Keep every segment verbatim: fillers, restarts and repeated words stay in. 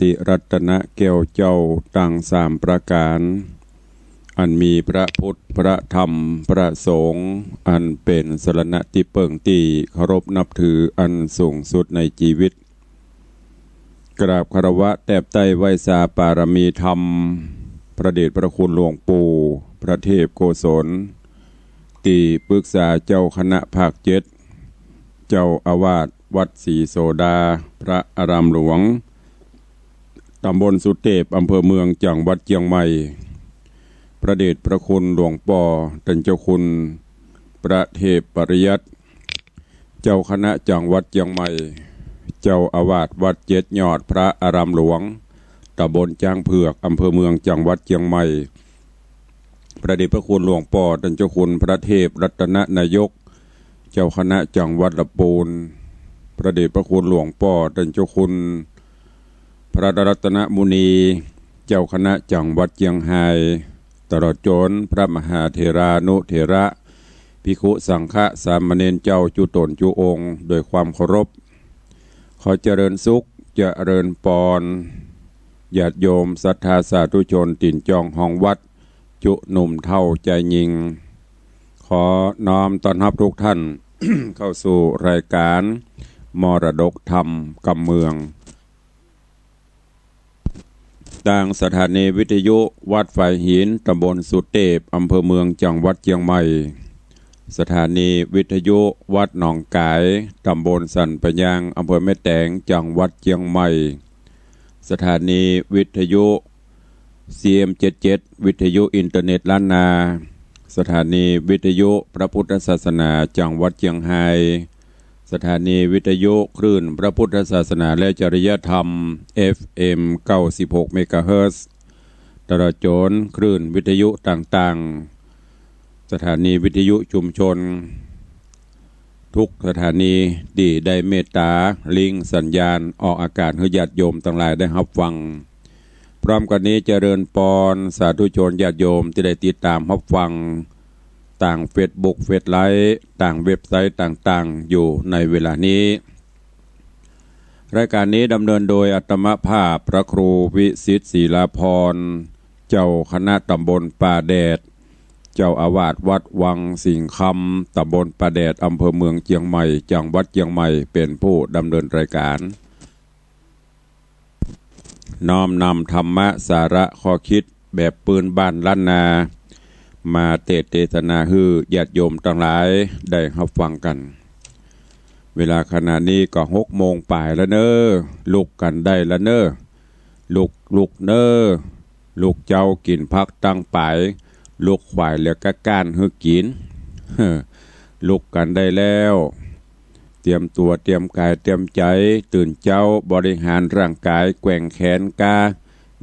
ติรัตนะแก้วเจ้าตังสามประก๋าน อันมีพระพุทธ พระธรรม พระสงฆ์ อันเป๋นสรณะตี้เปิ้งตี้เคารพนับถืออันสูงสุดในจีวิต กราบคารวะแตบใต้ไหว้สาปารมีธรรม พระเดชพระคุณหลวงปู่ พระเทพโกศล ตี้ปึกษาเจ้าคณะภาคเจ็ด เจ้าอาวาสวัดศรีโสดา พระอารามหลวง ต๋ำบลสุเตพ อำเภอเมือง จังหวัดเจียงใหม่ พระเดชพระคุณหลวงป้อต้านเจ้าคุณ พระเทพปริยัติ เจ้าคณะจังหวัดเจียงใหม่ เจ้าอาวาสวัดเจ็ดยอด พระอารามหลวง ต๋ำบลจ๊างเผือก อำเภอเมือง จังหวัดเจียงใหม่ พระเดชพระคุณหลวงป้อต้านเจ้าคุณ พระเทพรัตนนายก เจ้าคณะจังหวัดละปูน พระเดชพระคุณหลวงป้อต้านเจ้าคุณ พระรัตนมุนี เจ้าคณะจังหวัดเจียงฮาย ตลอดจ๋นพระมหาเถรานุเถระ ภิกขุสังฆะสามเณรเจ้าจุต๋นจุองค์ โดยความเคารพ ขอเจริญสุข เจริญปอน ญาติโยมศรัทธาสาธุชน ตี๋นจองฮองวัด จุหนุ่มเฒ่าจายญิง ขอน้อมต้อนฮับทุกท่าน เข้าสู่รายการมรดกธรรมกำเมือง ตางสถานีวิทยุวัดฝายหิน ต๋ำบลสุเตพ อำเภอเมือง จังหวัดเจียงใหม่ สถานีวิทยุวัดหนองก๋าย ต๋ำบลสันป่ายยาง อำเภอแม่แตง จังหวัดเจียงใหม่ สถานีวิทยุ ซีเอ็มเจ็ดเจ็ด วิทยุอินเทอร์เน็ตล้านนา สถานีวิทยุพระพุทธศาสนาจังหวัดเจียงฮาย สถานีวิทยุคลื่นพระพุทธศาสนาและจริยธรรม เอฟเอ็ม เก้าสิบหก เมกะเฮิรตซ์ ตลอดจ๋นคลื่นวิทยุต่างๆ สถานีวิทยุชุมชน ทุกสถานีตี้ได้เมตตาลิงก์สัญญาณออกอากาศหื้อญาติโยมตังหลายได้ฮับฟัง พร้อมกั๋นนี้เจริญปอนสาธุชนญาติโยมตี้ได้ติดต๋ามฮับฟังตางเฟซบุ๊ก เฟซไลฟ์ ตางเว็บไซต์ต่างๆ อยู่ในเวลานี้ รายการนี้ดำเนินโดยอาตมาภาพพระครูวิสิทธิ์ ศิลาภรณ์ เจ้าคณะต๋ำบลป่าแดด เจ้าอาวาสวัดวังสิงห์คำ ต๋ำบลป่าแดด อำเภอเมืองเจียงใหม่ จังหวัดเจียงใหม่ เป๋นผู้ดำเนินรายการ น้อมนำธรรมะสาระข้อคิดแบบปื้นบ้านล้านนา มาเตสน์เตสนาหื้อญาติโยมตังหลายได้ฮับฟังกั๋น เวลาขณะนี้ก็หกโมงป๋ายแล้วเน่อ ลุกกั๋นได้แล้วเน่อ ลุก ลุกเน่อ ลุกเจ๊ากิ๋นผักตั้งป๋าย ลุกขวายเหลือก้าก้านหื้อกิ๋น ลุกกั๋นได้แล้ว เตรียมตั๋ว เตรียมก๋าย เตรียมใจ๋ ตื่นเจ๊า บริหารร่างก๋าย แกว่งแขนก้า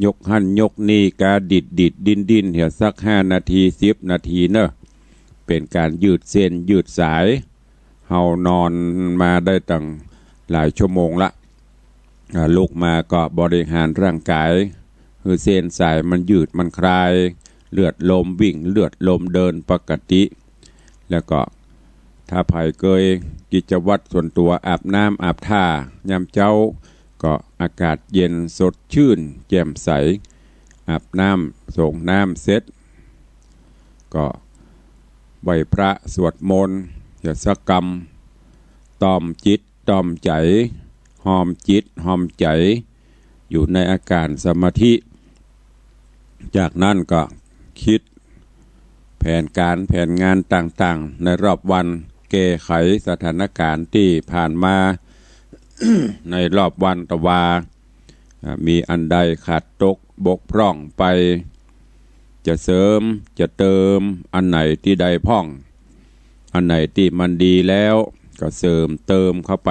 ยกหั้นยกนี่ก้า ดิดดิดดิ้นดิ้น เหียสักห้านาที สิบนาทีเน่อ เป๋นก๋านยืดเส้นยืดสาย เฮานอนมาได้ตั้งหลายชั่วโมงละ อ่า ลุกมาก็บริหารร่างก๋าย หื้อเส้นสายมันยืดมันคลาย เลือดลมวิ่ง เลือดลมเดินปกติ แล้วก็ถ้าใผเกยกิจวัตรส่วนตั๋ว อาบน้ำอาบท่ายามเจ๊า ก็อากาศเย็นสดชื่นแจ่มใส อาบน้ำสรงน้ำเสร็จ ก็ไหว้พระสวดมนต์ เหียสักกำ ต้อมจิตต้อมใจ๋ ฮอมจิตฮอมใจ๋ อยู่ในอาก๋านสมาธิ จากนั้นก็กึ๊ดแผนก๋านแผนงานต่างๆ ในรอบวัน แก้ไขสถานก๋านตี้ผ่านมา ในรอบวัน ตะวา อ่า มีอันใดขาดตกบกพร่องไป จะเสริม จะเติม อันไหนตี้ได้พ่อง อันไหนตี้มันดีแล้ว ก็เสริมเติมเข้าไป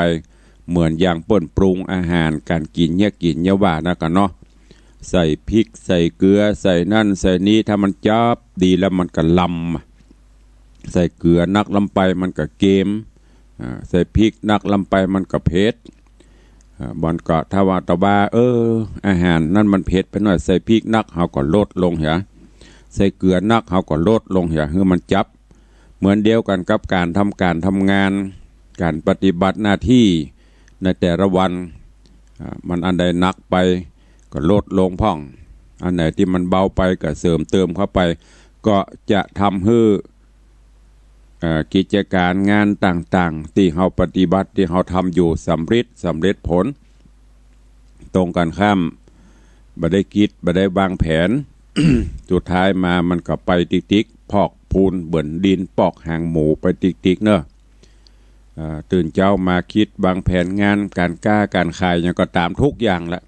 เหมือนอย่างเปิ้นปรุงอาหารก๋านกิ๋นเยียะกิ๋นเยียะว่านะกั๋นเนาะ ใส่พริก ใส่เกลือ ใส่นั่น ใส่นี้ ถ้ามันจับดีแล้วมันก็ลำ ใส่เกลือนักลำไปมันก็เกม อ่า ใส่พริกนักลำไปมันก็เผ็ด อ่า บ่อนก็ถ้าว่าตะวา เออ อาหารนั้นมันเผ็ดไปหน่อย ใส่พริกนักเฮาก็ลดลงเหีย ใส่เกลือนักเฮาก็ลดลงเหีย หื้อมันจับ เหมือนเดียวกั๋นกับก๋านทำก๋านทำงาน ก๋านปฏิบัติหน้าตี้ในแต่ละวัน อ่า มันอันใดหนักไป ก็ลดลงพ่อง อันไหนตี้มันเบาไปก็เสริมเติมเข้าไป ก็จะทำหื้อ เอ่อ กิจก๋านงานต่างๆ ตี้เฮาปฏิบัติ ตี้เฮาทำอยู่สำเร็จ สำเร็จผล ตรงกันข้าม บ่ได้กึ๊ด บ่ได้วางแผน สุดท้ายมามันก็ไปติ๊กๆ พอกพูนเบิ่นดินปอกหางหมูไปติ๊กๆ เนาะ อ่า ตื่นเจ๊ามาคิดวางแผนงานก๋านก๊าก๋านขายหยังก็ต๋ามทุกอย่างละ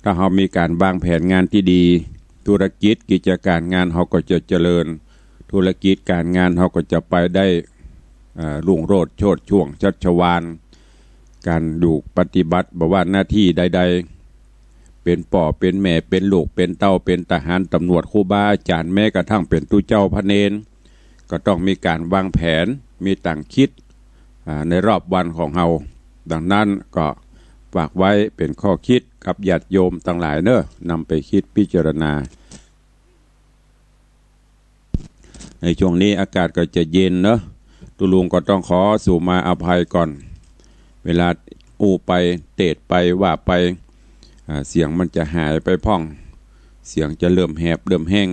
ถ้าเฮามีก๋านวางแผนงานตี้ดี ธุรกิจกิจก๋านงานเฮาก็จะเจริญ ธุรกิจก๋านงานเฮาก็จะไปได้ อ่า รุ่งโรจน์โชติช่วงชัชวาล ก๋านอยู่ปฏิบัติบ่ว่าหน้าตี้ใดๆ เป๋นป้อเป๋นแม่ เป๋นลูกเป๋นเต้า เป๋นทหาร ต๋ำรวจ ครูบาอาจ๋ารย์ แม้กระทั่งเป๋นตุ๊เจ้าพระเณร ก็ต้องมีก๋านวางแผน มีตางกึ๊ด อ่า ในรอบวันของเฮา ดังนั้นก็ฝากไว้เป๋นข้อกึ๊ดกับญาติโยมตังหลายเนาะ นำไปกึ๊ดพิจารณา ในช่วงนี้อากาศก็จะเย็นเนาะ ตุ๊ลุงก็ต้องขอสู่มาอภัยก่อน เวลาอู้ไปเตสน์ไปว่าไป อ่า เสียงมันจะหายไปพ่อง เสียงจะเริ่มแหบเริ่มแห้ง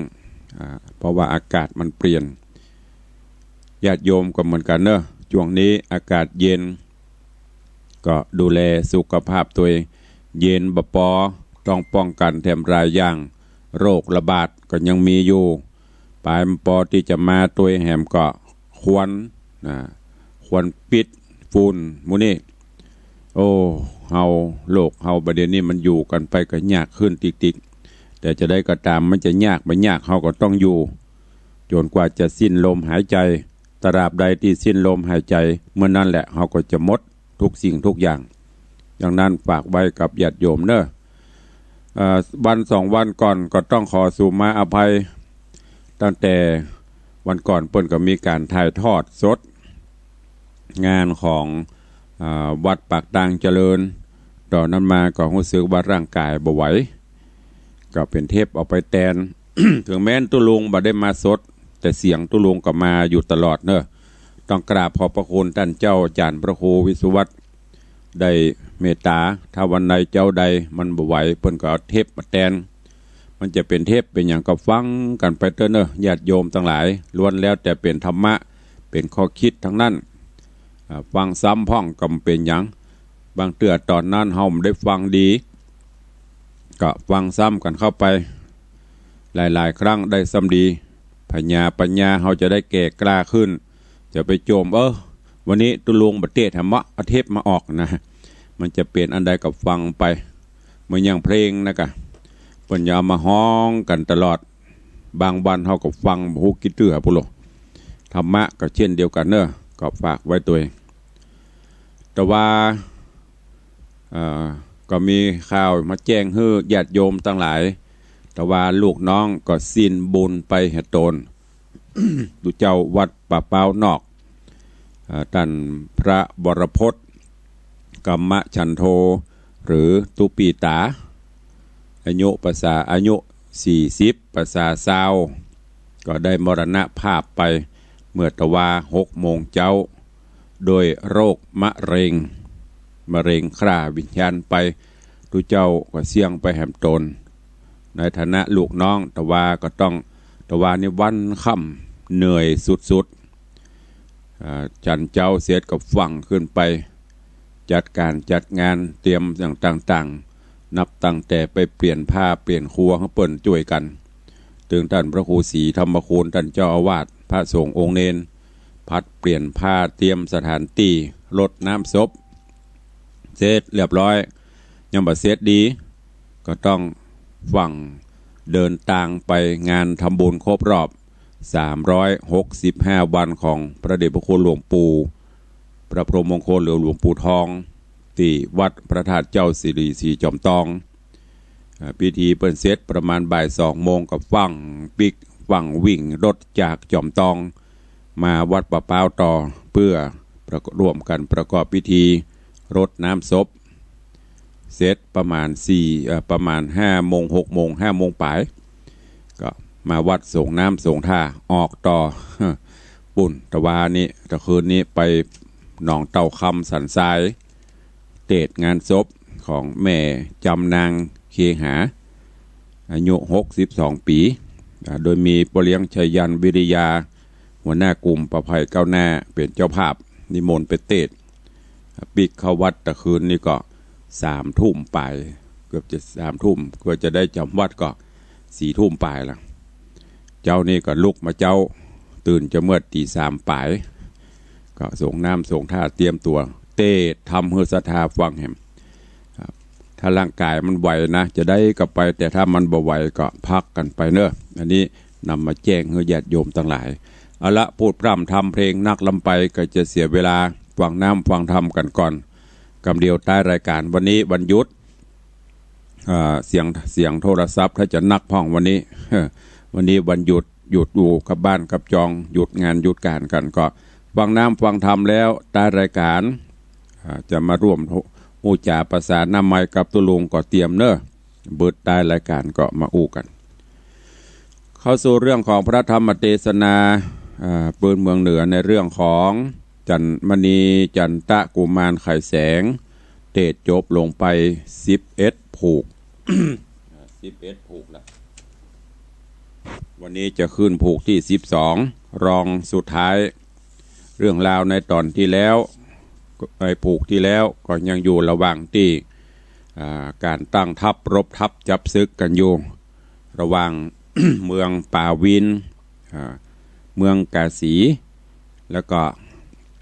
อ่า เพราะว่าอากาศมันเปลี่ยน ญาติโยมก็เหมือนกั๋นเนาะ ช่วงนี้อากาศเย็น ก็ดูแลสุขภาพตั๋วเอง เย็นบ่ปอ ต้องป้องกั๋นแถมหลายอย่าง โรคระบาดก็ยังมีอยู่ ป๋ายบ่ปอตี้จะมาตั๋วแหมก็ควัน นะ ควันปิ๊ด ฝุ่น หมู่นี้ โอ้ เฮา โลกเฮาบ่าเดี่ยวนี้มันอยู่กั๋นไปก็ยากขึ้นติ๊กๆ แต่จะใดก็ต๋าม มันจะยากบ่ยาก เฮาก็ต้องอยู่ จ๋นกว่าจะสิ้นลมหายใจ๋ ตราบใดตี้สิ้นลมหายใจ๋ เมื่อนั้นแหละเฮาก็จะหมดทุกสิ่งทุกอย่าง ดังนั้นฝากไว้กับญาติโยมเนาะ เอ่อ วันสองวันก่อนก็ต้องขอสู่มาอภัย ตั้งแต่วันก่อนเปิ้นก็มีก๋านถ่ายทอดสด งานของ อ่า วัดปากตางเจริญ ต๋อนนั้นมาก็ฮู้สึกว่าร่างก๋ายบ่ไหว ก็เป๋นเทปเอาไปแตน เถิงแม้นตุ๊ลุงบ่ได้มาสด แต่เสียงตุ๊ลุงก็มาอยู่ตลอดเนาะ ต้องกราบขอบพระคุณต้านเจ้าอาจ๋ารย์พระครูวิศวัฒน์ ได้เมตต๋า ถ้าวันใดเจ้าใดมันบ่ไหว เปิ้นก็เอาเทปมาแตน มันจะเป๋นเทปเป๋นหยังก็ฟังกั๋นไปเต๊อะเนาะ ญาติโยมตังหลาย ล้วนแล้วแต่เป๋นธรรมะ เป๋นข้อกึ๊ดตังนั้น อ่า ฟังซ้ำพ่องก็บ่เป๋นหยัง บางเตื้อต๋อนนั้นเฮาบ่ได้ฟังดี ก็ฟังซ้ำกั๋นเข้าไป หลายๆ ครั้งได้ซ้ำดี ผญาปัญญาเฮาจะได้แก่กล้าขึ้น จะไปโจม เออ วันนี้ตุ๊ลุงบ่เตสน์แหมเนาะ เอาเทปมาออกนะ มันจะเป๋นอันใดก็ฟังไป เหมือนอย่างเพลงนะกะ เปิ้นจะเอามาฮ้องกั๋นตลอด บางวันเฮาก็ฟังบ่ฮู้กี่เตื้อพุ้นโล ธรรมะก็เช่นเดียวกั๋นเนาะ ก็ฝากไว้ตวย แต่ว่า เอ่อ ก็มีข่าวมาแจ้งหื้อญาติโยมตังหลาย แต่ว่าลูกน้องก็สิ้นบุญไปแหมตน ตุ๊เจ้าวัดป่าเป๊านอก เอ่อ ต้านพระวรพจน์ กัมมะชันโท หรือตุ๊ปีต๋า อายุปรรษา อายุสี่สิบ ปรรษาซาว ก็ได้มรณภาพไปเมื่อตะวาหกโมงเจ๊า โดยโรคมะเร็ง มะเร็งฆ่าวิญญาณไป ตุ๊เจ้าก็เสี้ยงไปแหมตน ในฐานะลูกน้อง ตะวาก็ต้อง ตะวานี่หวั่นค่ำเหนื่อยสุดๆ อ่า จันเจ๊าเสร็จก็ฟั่งขึ้นไป จัดก๋านจัดงานเตรียมอย่างต่างๆ นับตั้งแต่ไปเปลี่ยนผ้าเปลี่ยนครัวหื้อเปิ้นจ้วยกั๋น ตึงต้านพระครูศรีธรรมคูณ ต้านเจ้าอาวาส พระสงฆ์องค์เณร ผัดเปลี่ยนผ้าเตรียมสถานตี้รดน้ำศพ เสร็จเรียบร้อย ยังบ่เสร็จดี ก็ต้องฟั่งเดินตางไปงานทำบุญครบรอบ สามร้อยหกสิบห้าวันของพระเดชพระคุณหลวงปู่ พระพรหมมงคลหรือหลวงปู่ทอง ตี้วัดพระธาตุเจ้าสิริสีจอมตอง อ่า พิธีเปิ้นเสร็จประมาณบ่ายสองโมง ก็ฟั่งปิ๊กฟั่งวิ่งรถจากจอมตอง มาวัดป่าเป๊าต่อ เพื่อประกอบ ร่วมกั๋นประกอบพิธีรดน้ำศพ เสร็จประมาณสี่ เอ่อ ประมาณห้าโมง หกโมง ห้าโมงป๋าย ก็มาวัดสรงน้ำสรงท่า ออกต่อ ปุ้น ตะวานี้ ตะคืนนี้ไปหนองเต้าคำสันทราย เตสน์งานศพของแม่จำนาง เคหา อายุหกสิบสองปี๋ อ่า โดยมีป้อเลี้ยงชัยยันต์วิริยา หัวหน้ากลุ่มประไพก้าวหน้าเป๋นเจ้าภาพ นิมนต์ไปเตสน์ ปิ๊กเข้าวัดตะคืนนี่ก็สามทุ่มป๋าย เกือบจะสามทุ่ม กว่าจะได้จ๋ำวัดก็สี่ทุ่มป๋ายละ เจ๊านี่ก็ลุกมาเจ๊า ตื่นจะเมื่อตี๋สามป๋าย ก็สรงน้ำสรงท่าเตรียมตั๋ว เตสน์ทำหื้อศรัทธาฟังแหม ครับ ถ้าร่างก๋ายมันไหวนะ จะได้ก็ไป แต่ถ้ามันบ่ไหวก็พักกั๋นไปเนาะ อันนี้นำมาแจ้งหื้อญาติโยมตังหลาย เอาละ พูดพร่ำทำเพลงนักลำไปก็จะเสียเวลา ฟังน้ำฟังธรรมกั๋นก่อน กำเดียวต้านรายก๋าน วันนี้วันหยุด อ่า เสียง เสียงโทรศัพท์ถ้าจะนักพ่องวันนี้ วันนี้วันหยุด หยุดอยู่กับบ้านกับจอง หยุดงานหยุดก๋านกั๋น ก็ฟังน้ำฟังธรรมแล้ว ต้านรายก๋าน อ่า จะมาร่วมฮู้จ๋าประสานน้ำไมกับตุ๊ลุงก็เตรียมเนาะ เบิดต้านรายก๋านก็มาอู้กั๋น เข้าสู่เรื่องของพระธรรมเตสนา อ่า ปื๊นเมืองเหนือในเรื่องของจัน มณีจันตะกุมารไขแสง เตสน์จบลงไปสิบเอ็ดผูก สิบเอ็ดผูกละ วันนี้จะขึ้นผูกตี้สิบสอง รองสุดท้าย เรื่องราวในต๋อนตี้แล้ว ไอ้ผูกตี้แล้วก็ยังอยู่ระหว่างตี้ อ่า ก๋านตั้งทัพรบทัพจับศึกกั๋นอยู่ ระหว่าง เมืองป่าวิน อ่า เมืองกาสี แล้วก็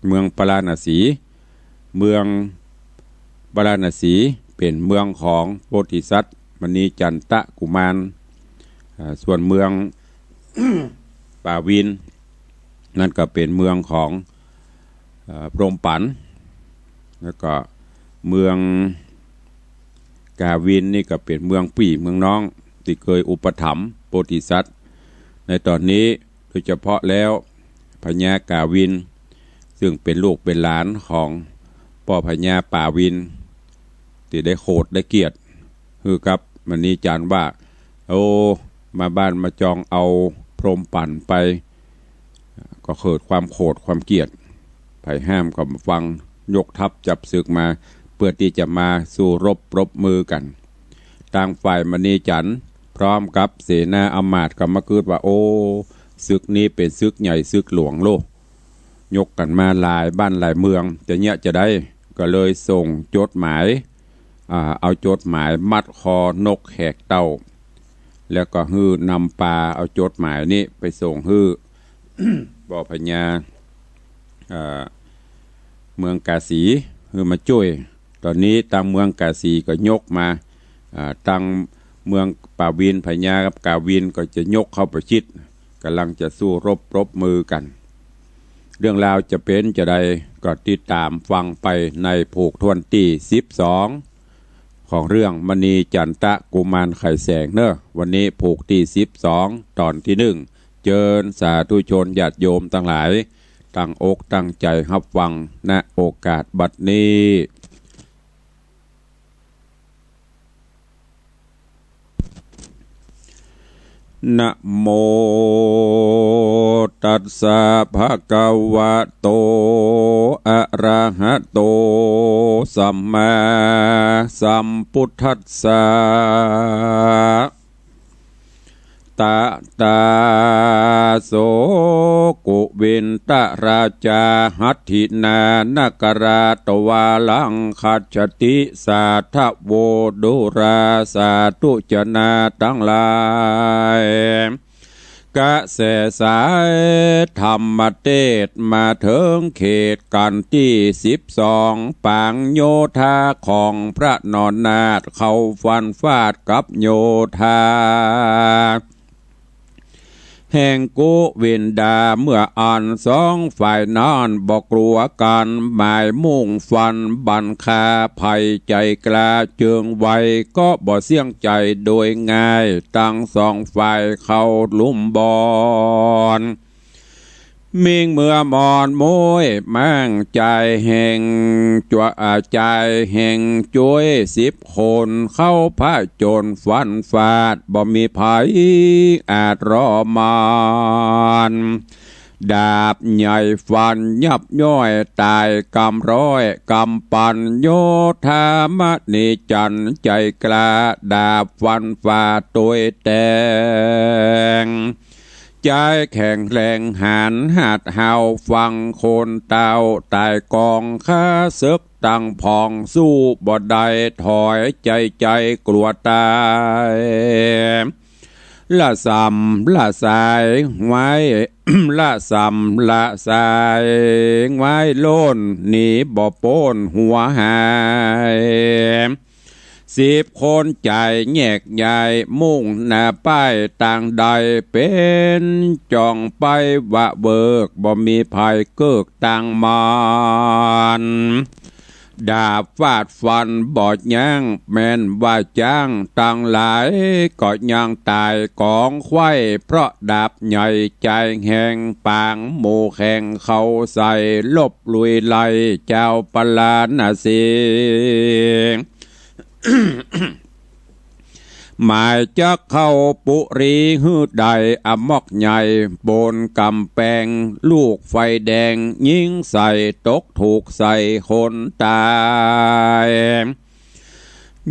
เมืองปาราณสี เมืองปาราณสีเป๋นเมืองของโพธิสัตว์มณีจันตะกุมาร อ่า ส่วนเมือง ป่าวิน นั่นก็เป๋นเมืองของ เอ่อ พรหมปั๋น แล้วก็เมืองกาวินนี่ก็เป๋นเมืองปี้เมืองน้องตี้เกยอุปถัมภ์โพธิสัตว์ ในต๋อนนี้โดยเฉพาะแล้วพญากาวิน ซึ่งเป๋นลูกเป๋นหลานของป้อพญาป่าวิน ตี้ได้โขดได้เกียรติ หื้อกับมณีจันทร์ว่า โอ้ มาบ้านมาจองเอาพรหมปั๋นไป ก็เกิดความโขดความเกียรติ ใผห้ามก็บ่ฟัง ยกทัพจับศึกมา เปื้อตี้จะมาสู้รบปรบมือกั๋น ตางฝ่ายมณีจันทร์พร้อมกับเสนาอำมาตย์ก็มากึ๊ดว่า โอ้ ศึกนี้เป๋นศึกใหญ่ศึกหลวงโลก ยกกั๋นมาหลายบ้านหลายเมือง จะเยียะจะใด ก็เลยส่งจดหมาย อ่า เอาจดหมายมัดคอนกแขกเต้า แล้วก็หื้อนำปาเอาจดหมายนี้ไปส่งหื้อ ป้อพญา เอ่อ เมืองกาสี หื้อมาจ้วย ต๋อนนี้ตางเมืองกาสีก็ยกมา อ่า ตางเมืองป่าวิน พญากาวินก็จะยกเข้าประชิด ก่ำลังจะสู้รบปรบมือกั๋น เรื่องราวจะเป๋นจะใด ก็ติดต๋ามฟังไปในผูกถ้วนตี้สิบสอง ของเรื่องมณีจันตะกุมารไขแสงเนาะ วันนี้ผูกตี้สิบสอง ต๋อนตี้หนึ่ง เจิญสาธุชนญาติโยมตังหลาย ตั้งอกตั้งใจ๋ฮับฟัง ณ โอกาสบัดนี้ นะโมตัสสะ ภะคะวะโต อะระหะโต สัมมาสัมพุทธัสสะ ตะตาโส กุวินทะราชา หัตถินา นครา ตวาลัง คัจฉติ สาทะโว ดูรา สาธุชนาตังหลาย กระแสสายธรรมเตสน์มาเถิงเขตกั๋นตี้สิบสอง ป๋างโยธาของพระนอนนาถ เข้าฟันฟาดกับโยธาแห่งกุวินดา เมื่ออั้นสองฝ่ายนั้นบ่กลัวกั๋น หมายมุ่งฟันบั่นฆ่า ใผใจ๋กล้าเจิงไว ก็บ่เสี้ยงใจ๋โดยง่าย ตังสองฝ่ายเข้าลุ่มบ่อน มิ่งเมื่อมอนม้วย มั่งใจ๋แห่งจ้วย อ่า ใจ๋แห่งจ้วยสิบคน เข้าผจญฟันฟาด บ่มีใผอาจรอมาน น ดาบใหญ่ฟันยับย่อยต๋ายกำร้อยกำปัน โยธามณีจันทร์ใจ๋กล้า ดาบฟันฝ่าตวยแตง ใจ๋แข็งแรงหาญหัดห้าวฟังคนเต้า ต๋ายก๋องข้าเสิกตังผอง สู้บ่ได้ถอย ใจ๋ใจ๋กลัวต๋าย ละสำละสายไว้ ละสำละสายไว้ โล่นหนีบ่ป๊นหัวหาย สิบคนใจ๋แยกย้าย มุ่งหน้าไปตางใด เป๋นจ่องไปวะเวิก บ่มีใผเกิกตางมัน ดาบฟาดฟันบ่ยั้ง แม่นว่าจ๊างตังหลาย ก็ยังต๋ายก๋องไขว้ เพราะดาบใหญ่ใจ๋แฮง ปางหมู่แข่งเข้าใส่ ลบลุยไล่เจ้าปาราณสี หมายจักเข้าปุรีหื้อได้ อมอกใหญ่บนก๋ำแปง ลูกไฟแดงยิงใส่ ตกถูกใส่คนต๋าย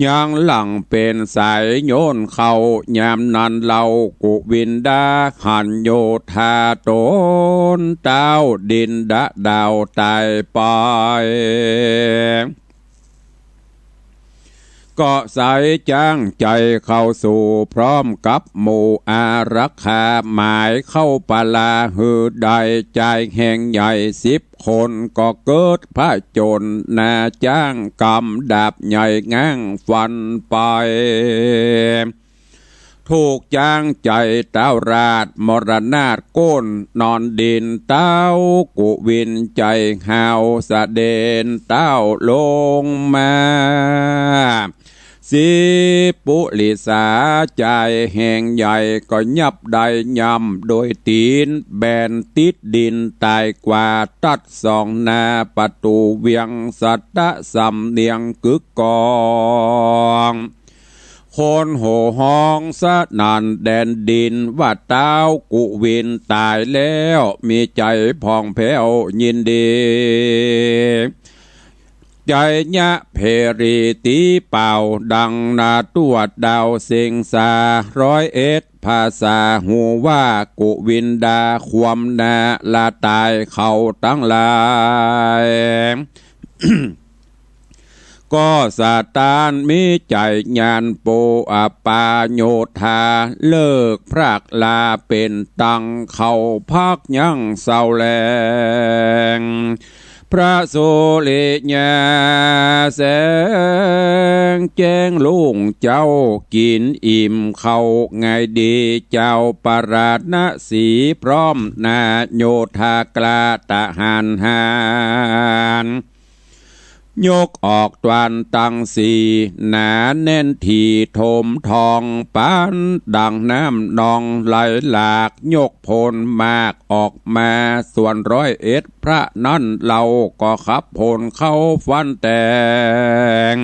ยังหลังเป๋นสายโยนเข้า ยามนั้นเล่ากุวินดา หันโยธาต๋น เต้าดินดะดาวต๋ายไป ก็ใส่จ๊างใจ๋เข้าสู่ พร้อมกับหมู่อารักขา หมายเข้าปาราหื้อได้ ใจ๋แฮงใหญ่สิบคน ก็เกิดผจญหน้าจ๊าง กำดาบใหญ่ง้างฟันไป ถูกจ๊างใจ๋เต้าราช มรณาตก้นนอนดิน เต้ากุวินใจ๋ห้าวสะเด็นเต้าลงมา สีปุริสาใจ๋แฮงใหญ่ ก็ยับได้ย่ำโดยตี๋น แบนติดดินต๋ายกว่า ตัดสองหน้าประตู๋เวียง สัตตะสำเนียงกึกก้อง คนโห่ฮ้องสนั่นแดนดิน ว่าเต้ากุวินต๋ายแล้ว มีใจ๋ผ่องแผ้วยินดี ใจ๋ยะเพรีตี๋เป่า ดังนาตรวจดาวเสียงสา ร้อยเอ็ด ภาษาฮู้ว่า กุวินดาความหน้าละต๋ายเขาตังหลาย ก็สะต้านมีใจ๋ยานโปอปาโยธา เลิกพรากลาเป๋นตัง เข้าพักยังเศร้าแลง พระสุริยาแสงแจ้งลุ่งเจ้า กิ๋นอิ่มเข้าง่ายดี เจ้าปาราณสีพร้อมหน้าโยธากล้า ทหารหาญ ยกออกตวนตังสี่ หนาแน่นถี่ถมทอง ปานดังน้ำนองไหลหลาก ยกโผลหมากออกมา ส่วนร้อยเอ็ดพระนั้นเล่า ก็ขับโผลเข้าฟันแตง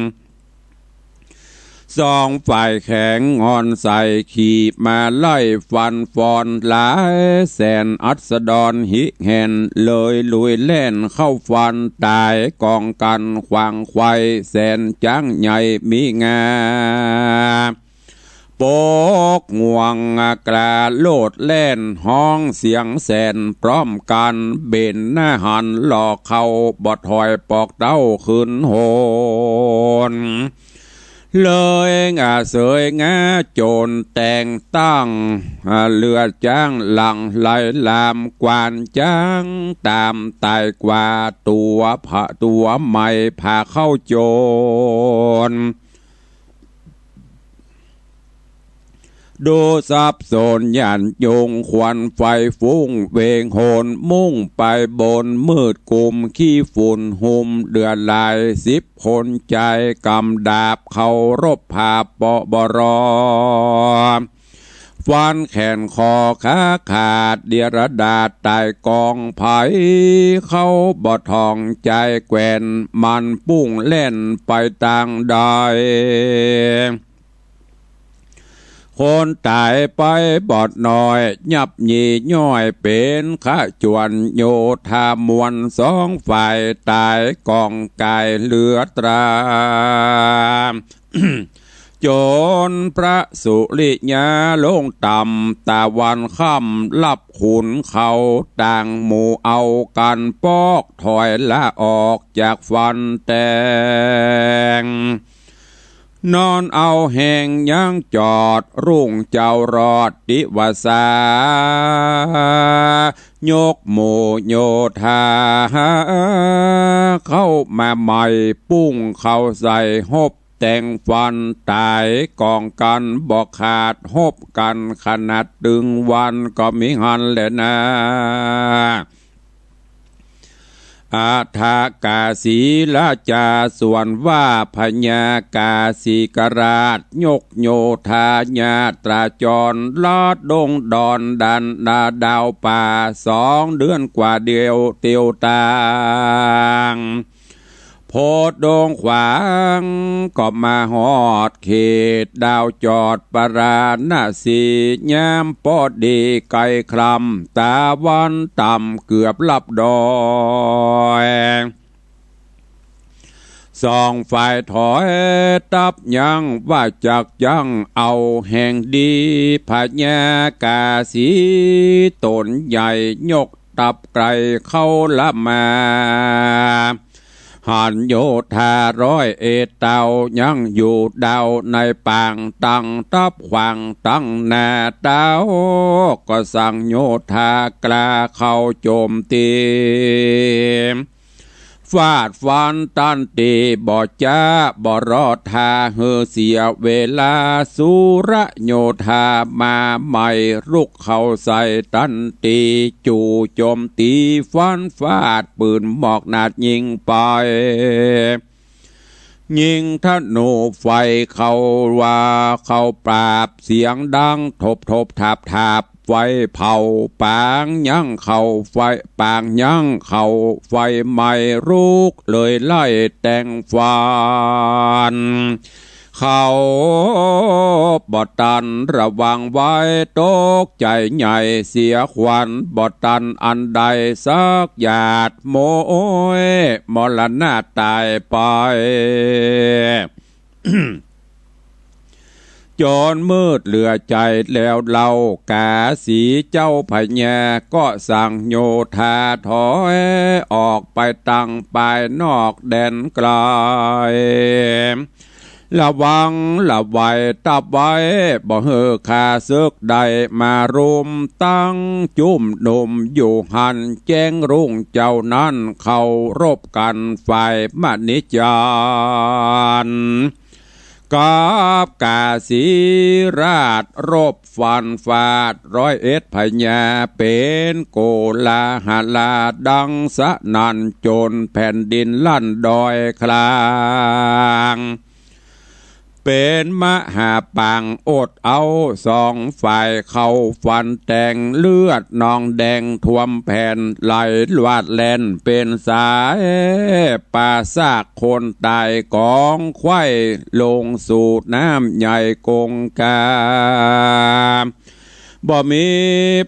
สองฝ่ายแข็งงอนใส่ ขี่มาไล่ฟันฟอน หลายแสนอัสดรหิแหน เลยลุยแล่นเข้าฟันต๋าย ก๋องกั๋นขวางไขว่ แสนจ๊างใหญ่มีงา ปกงวงกระโลดแล่น ฮ้องเสียงแสนพร้อมกั๋น เบนหน้าหันหล่อเข้า บ่ถอยปอกเต้าขึ้นโหน เลยอาเสยงาโจรแต่งตั้ง อ่า เลือดจ๊างหลั่งไหลลาม กวานจ๊างต๋ามต๋ายกว่า ตั๋วผะ ตั๋วใหม่ผาเข้าโจร ดูสับสนหยันยง ควันไฟฟุ้งเวงโหน มุ่งไปบนมืดกุม ขี้ฝุ่นหุ้มเดือดหลาย สิบคนใจ๋กำดาบเคารพผาปอ บรอ ฟันแขนคอขาขาด เดียรดาษต๋ายก๋องไผ เข้าบ่ถ่องใจ๋แกว่น มันปุ้งแล่นไปตางใด คนต๋ายไปบ่น้อย ยับยี่ย้อยเป๋นขจวน โยธามวลสองฝ่าย ต๋ายก่องก๋ายเหลือตรา จ๋นพระสุริยาลงต่ำ ตะวันค่ำลับขุนเขา ต่างหมู่เอากั๋นปอก ถอยละออกจากฟันแตง นอนเอาแฮงยังจอด รุ่งเจ้ารอดติวสา ยกหมู่โยธาเข้ามาใหม่ ปุ้งเข้าใส่ฮบแตงฟัน ต๋ายก่องกั๋นบ่ขาด ฮบกั๋นขนาดตึงวัน ก็มีหั้นแหละนา อัฏฐกาสีราชา ส่วนว่าพญากาสีกราช ยกโยธาญาตราจร ลัดดงดอนดันนาดาวป่า สองเดือนกว่าเดียวเตียวต่าง พอดงขวางก็มาฮอดเขตดาวจอดปาราณสี ยามปอดีใก้คลำ ตะวันต่ำเกือบลับดอย สองฝ่ายถอยตับยั้ง ว่าจักยั้งเอาแฮงดี พญากาสีต๋นใหญ่ ยกตับไกลเข้าละมา หันโยธาร้อยเอ็ดเต้า ยังอยู่ดาวในปาง ตั้งตับขวางตังหน้าเต้า ก็สั่งโยธากล้าเข้าโจมตี ฟาดฟันตันตี บ่จ๊าบ่รอท่าหื้อเสียเวลา สุรโยธามาใหม่ รุกเข้าใส่ตันตี จู่โจมตีฟันฟาด ปืนหมอกหนาดยิงไป ยิงธนูไฟเข้าว่าเข้าปราบ เสียงดังทบทบทาบทาบ ไฟเผาปางยังเข้าไฟ ปางยังเข้าไฟไหม้ รุกเลยไล่แตงฟัน เข้าบ่ตันระวังไว้ ตกใจ๋ใหญ่เสียขวัญ บ่ตันอันใดสักหยาด โมยมรณะต๋ายไป จ๋นมืดเหลือใจ๋แล้วเล่า กาสีเจ้าพญาก็สั่งโยธาถอยออกไปตังปายนอกแดนไกล ระวังระวัยตับไว้ บ่หื้อข้าศึกได้มารุม ตั้งจุ้มหนุ่มอยู่หั้น แจ้งรุ่งเจ้านั้นเข้ารบกั๋นฝ่ายมณีจันทร์ กับกาสีราชรบฟันฟาด ร้อยเอ็ดพญาเป๋นโกลาหลาดังสนั่น จ๋นแผ่นดินลั่นดอยคลาง เป๋นมหาปางอดเอา สองฝ่ายเข้าฟันแตง เลือดนองแดงท่วมแผ่น ไหลลวาดแล่นเป๋นสาย ปราศจากคนต๋ายก๋องไขว้ ลงสู่น้ำใหญ่กงกา บ่มี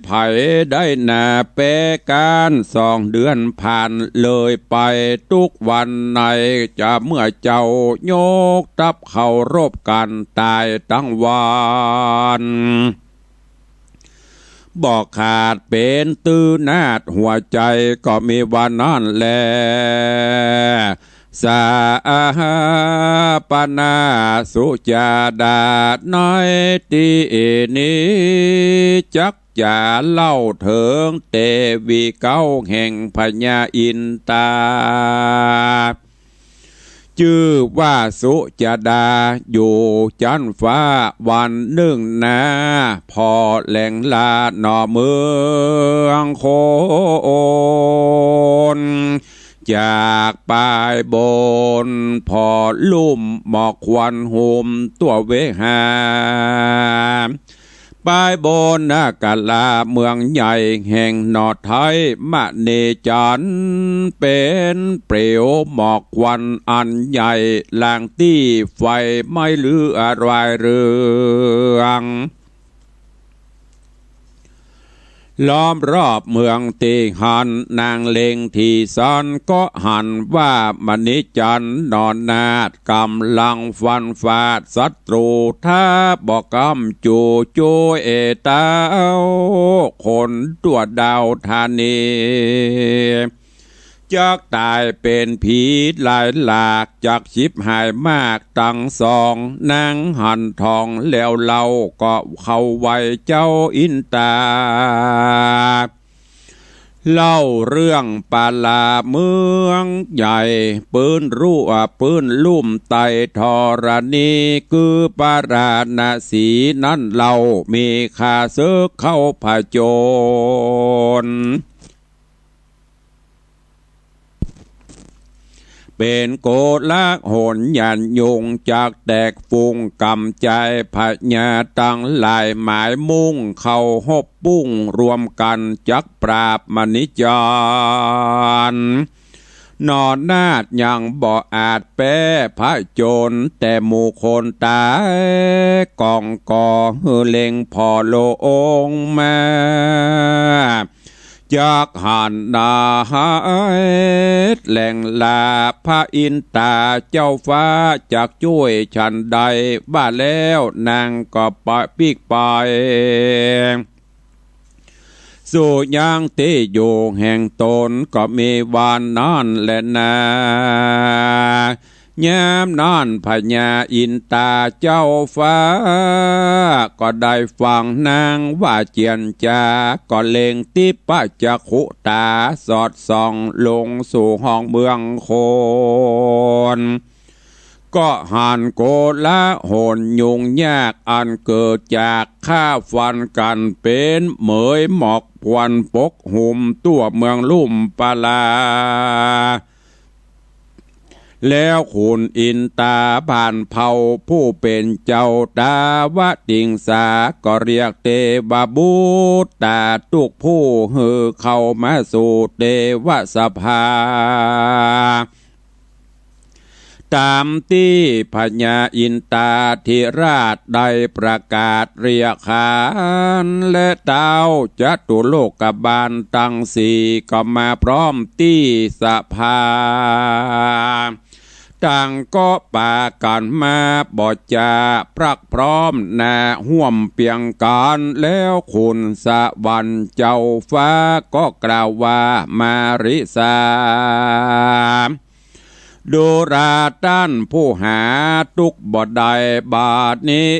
ใผได้นาแปรก๋าน สองเดือนผ่านเลยไป ตุ๊กวันในจะเมื่อเจ้ายกทัพเข้ารบกั๋น ต๋ายตังวัน บ่ขาดเป๋นตื้อนาฏหัวใจ๋ ก็มีว่านั้นแล สถาปนาสุจาดาในตี้นี้ จักจะเล่าเถิงเตวีเก๊าแห่งพญาอินตา จื้อว่าสุจาดา อยู่จั๊นฟ้า วันนึ่งนา ผ่อแหลงลาหน่อเมืองโคน จากปายบน ผ่อลุ่มหมอกควันหุ้มตั๋วเวหา ปายบนนคราเมืองใหญ่แห่งหนอไทย มณีจันทร์เป๋นเปลวหมอกควันอันใหญ่ ลางตี้ไฟไหม้ลืออรายเรือง ง ล้อมรอบเมืองตี้หั้น นางเล็งตี้สันก็หันว่ามณีจันทร์หนอนาถ ก๋ำลังฟันฟาดศัตรู ถ้าบ่ก้ำจู้ จ้วยเอเต้า คนตั๋วดาวธานี จักต๋ายเป๋นผีหลายหลาก จักฉิบหายมากตังสอง นางหันทองแล้วเล่า ก็เข้าไหว้เจ้าอินตา เล่าเรื่องปาลาเมืองใหญ่ ปื้นลู่ ปื้นลุ่มไตรธรณี คือปาราณสีนั้นเล่า มีข้าเสิกเข้าผจญ เป๋นโกลาหลหย่านยุ่ง จักแตกฝูงก๋ำจาย พญาตังหลายหมายมุ่ง เข้าฮบปุ้งรวมกั๋น จักปราบมณีจันทร์ หนอนาถยังบ่อาจแป๊ผจญ แต่หมู่คนต๋ายก่อง ก็หื้อเล็งผ่อลงมา จักหันนาหายแหล่งลา พระอินตาเจ้าฟ้าจักจ้วยฉันใด ว่าแล้วนางก็ปะปิ๊กไป สู่ยังตี้อยู่แห่งต๋น ก็มีวันนั้นแลนา ยามนั้นพญาอินตาเจ้าฟ้า ก็ได้ฟังนางว่าเจียรจา ก็เล็งติปปจักขุต๋า สอดส่องลงสู่ห้องเมืองคน ก็หันโกลาหลยุ่งยาก อันเกิดจากฆ่าฟันกั๋น เป๋นเหมยหมอกควันปกหุ้มตั๋วเมืองลุ่มปาลา แล้วขุนอินตาผ่านเผ่าผู้เป๋นเจ้าตาวติงสา ก็เรียกเตวบุตราตุ๊กผู้หื้อเข้ามาสู่เตวสภา ต๋ามตี้พญาอินตาธิราชได้ประกาศเรียกขาน และเต๊าจตุโลกบาลตังสี่ ก็มาพร้อมตี้สภา ต่างก็ปากั๋นมาบ่จา พรักพร้อมหน้าฮ่วมเปียงกั๋น แล้วขุนสวรรค์เจ้าฟ้าก็กล่าวว่า มาริสา ดูราต้านผู้หาตุ๊กข์บ่ได้ บาดนี้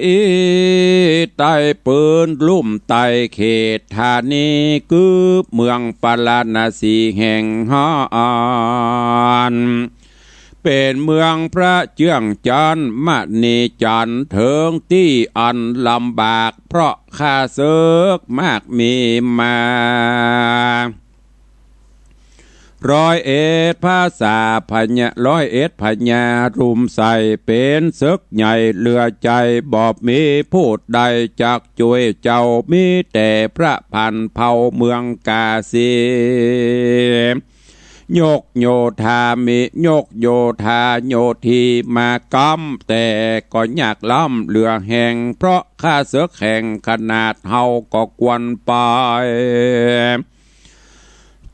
ใต้ปื้นลุ่มไตรเขตธานี คือเมืองปาราณสีแห่งหั้น เป๋นเมืองพระเจื้องจันทร์มณีจันทร์ เถิงตี้อันลำบาก เพราะข้าเสิกมากมีมา ร้อยเอ็ดพระสาพญา ร้อยเอ็ดพญารุมใส่ เป๋นเสิกใหญ่เหลือใจ๋ บ่มีผู้ใดจักจ้วยเจ้า มีแต่พระพันเผ่าเมืองกาสี ยกโยธามิ ยกโยธาโยธีมาก้ำ แต่ก็ยากล้ำเหลือแฮง เพราะข้าเสิกแห่งขนาดเฮาก็ควรไป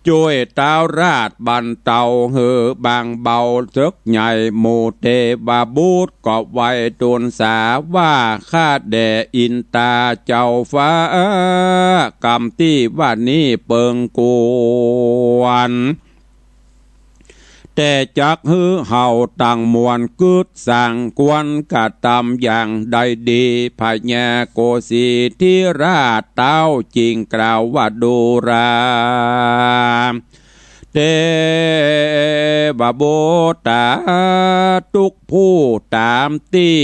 จ้วยเต๊าราชบรรเตาหื้อบางเบาเสิกใหญ่ หมู่เตวบุตรก็ไหว้ตูลสาว่า ข้าแด่อินตาเจ้าฟ้า กำตี้ว่านี้เปิงควร แต่จักหื้อเฮาตังมวลกึ๊ดสังควรกระตำอย่างใดดี พญาโกสีธิราชเต๊าจึงกล่าวว่า ดูราเตวบุตราตุ๊กผู้ต๋ามตี้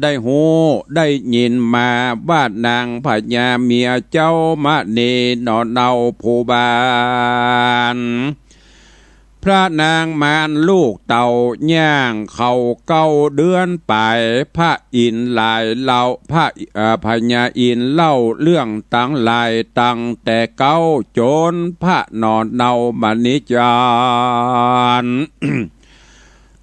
ได้ฮู้ได้ยินมาว่านางพญาเมียเจ้ามณีหนอเนาผู้บาน พระนางมารลูกเต้าย่างเข้าเก้าเดือนไป พระอินทร์หลายเล่า พระ เอ่อ พญาอินทร์เล่าเรื่องตังหลายตั้งแต่เก๊าจ๋นพระหนอเนามณีจันทร์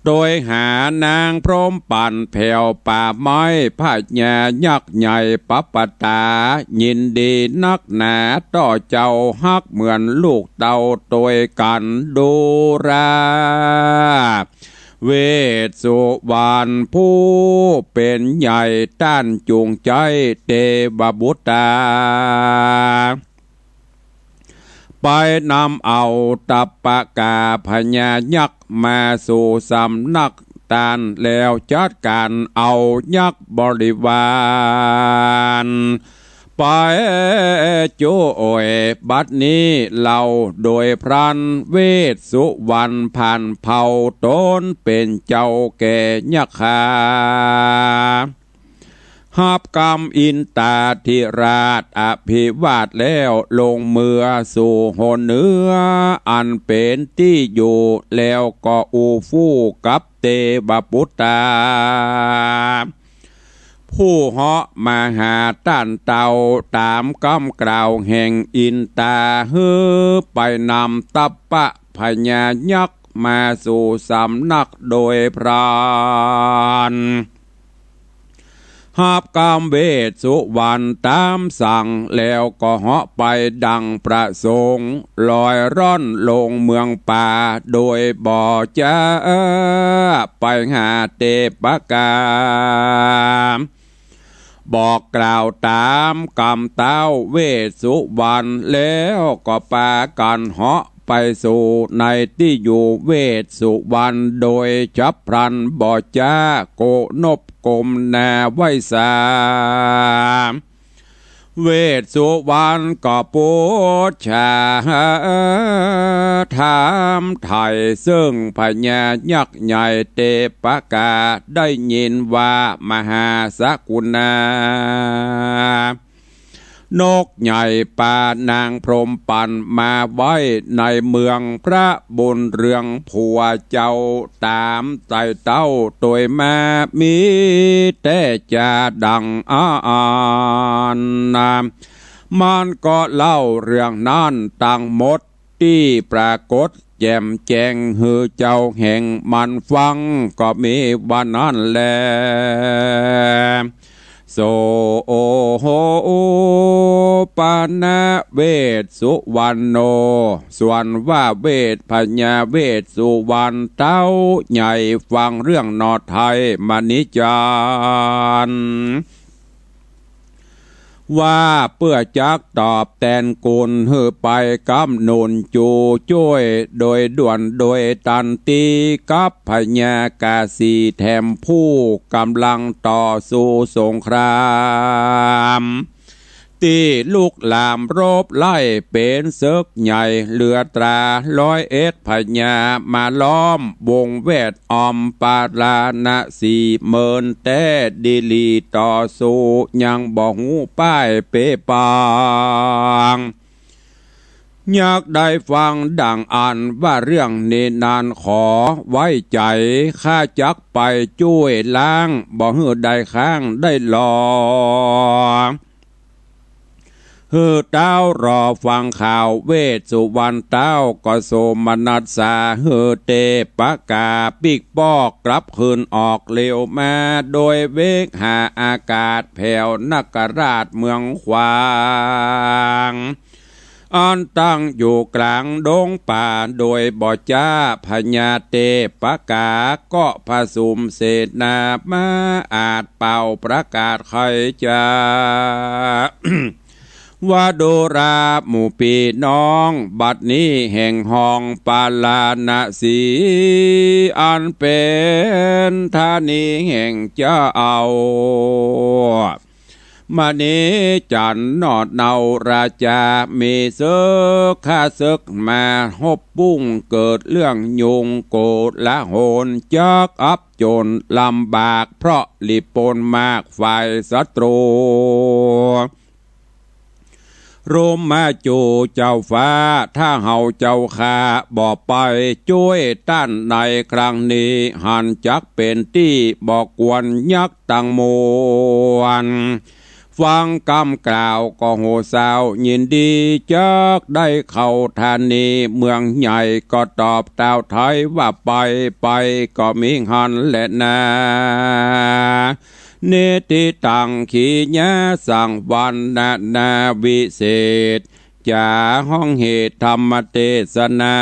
ตวยหานางพรหมปัณฑ์แผวป่าไม้ พญายักษ์ใหญ่ปปตา ยินดีนักหนาต่อเจ้า ฮักเหมือนลูกเต้าตวยกั๋น ดูรา เวสสุวรรณผู้เป๋นใหญ่ ต้านจูงใจ๊เตวบุตรา ไปนำเอาตัปปกาพญายักษ์ มาสู่สำนักต้าน แล้วจัดก๋านเอายักษ์บริวาร ไปจ้วย บัดนี้เล่าโดยพลัน เวสสุวรรณผ่านเผ่า ต๋นเป๋นเจ้าแก่ยักขา ฮับกำอินตาธิราชอภิวาทแล้ว ลงเมือสู่หนเหนือ อันเป๋นตี้อยู่ แล้วก็อู้ฟู่กับเตวปุตตา ผู้เหาะมาหาต้านเต้า ต๋ามกำกล่าวแห่งอินตา หื้อไปนำตัปปะพญายักษ์ มาสู่สำนักโดยพลัน ฮับกำเวสสุวรรณต๋ามสั่ง แล้วก็เหาะไปดังประสงค์ ลอยร่อนลงเมืองป่า โดยบ่จ๊าไปหาเตปกา บอกกล่าวต๋ามกำเต้าเวสสุวรรณ แล้วก็ปากั๋นเหาะไปสู่ในตี้อยู่เวสสุวรรณ โดยฉับพลัน บ่จ๊าโกนบก้มหน้าไหว้สา เวสสุวรรณก็ปูชฌาถามไถ่ เซิ่งพญายักษ์ใหญ่เตปกา ได้ยินว่ามหาสกุณา นกใหญ่ปานางพรหมปัณฑ์ มาไว้ในเมืองพระบุญเรือง ผัวเจ้าต๋ามไต่เต้าตวยมา มีแต่จาดังอั้นนา มันก็เล่าเรื่องนั้นตังหมด ตี้ปรากฏแจ่มแจ้ง หื้อเจ้าแห่งมันฟัง ก็มีว่านั้นแล โส ปณะเวสสุวรรณโณ ส่วนว่าเวส พญาเวสสุวรรณเต้าใหญ่ ฟังเรื่องหนอไทยมณีจันทร์ ว่าเปื้อจักตอบแตนกุณ หื้อไปกำหนุนจูจ้วย โดยด่วนโดยตันตี กับพญากาสีแถมผู้ก๋ำลังต่อสู้สงคราม ตี้ลุกลามรบไล่เป๋นเสิกใหญ่ เหลือตราร้อยเอ็ดพญา มาล้อมวงแวดอ้อมปาราณสี เมินแต๊ดีหลีต่อสู้ยังบ่ฮู้ป้ายเป๋ปาง ยักษ์ได้ฟังดังอั้นว่าเรื่องนี้นั้น ขอไว้ใจ๋ ข้าจักไปจ้วยล้าง บ่หื้อได้ค้างได้ลอ หื้อเต้ารอฟังข่าว เวสสุวรรณเต้าก็โสมนัสสา หื้อเตปกาปิ๊กป๊อกกลับคืนออกเร็วมา โดยเวกหาอากาศแผวนักราชเมืองขวาง อันตั้งอยู่ก๋างดงป่า โดยบ่จ๊าพญาเตปกา ก็ผสุมเสนามาอาจเป่าประกาศไขจ๋า ว่าดูราหมู่ปี้น้อง บัดนี้แห่งห้องปาราณสี อันเป๋นธานีแห่งเจ้า มณีจันทร์นอดเนาราจา มีเสิกข้าเสิกมาฮบปุ้ง เกิดเรื่องยุงโกลาหล จักอับจนลำบาก เพราะหลีบป๊นมากฝ่ายศัตรู โรมมาจูเจ้าฟ้า ถ้าเฮาเจ้าข้าบ่ไปจ้วยต้านในครั้งนี้ หันจักเป๋นตี้บ่ควรยักษ์ตังมวล ค ฟังกำกล่าวก็โหเศร้า ยินดีจักได้เข้าธานี เมืองใหญ่ก็ตอบตาวไทยว่าไป ไปก็มีหั้นแลนา นิติตังขีญาสังวรรณนาวิเศษ จ๋าฮ้องเหตุธรรมเตสนา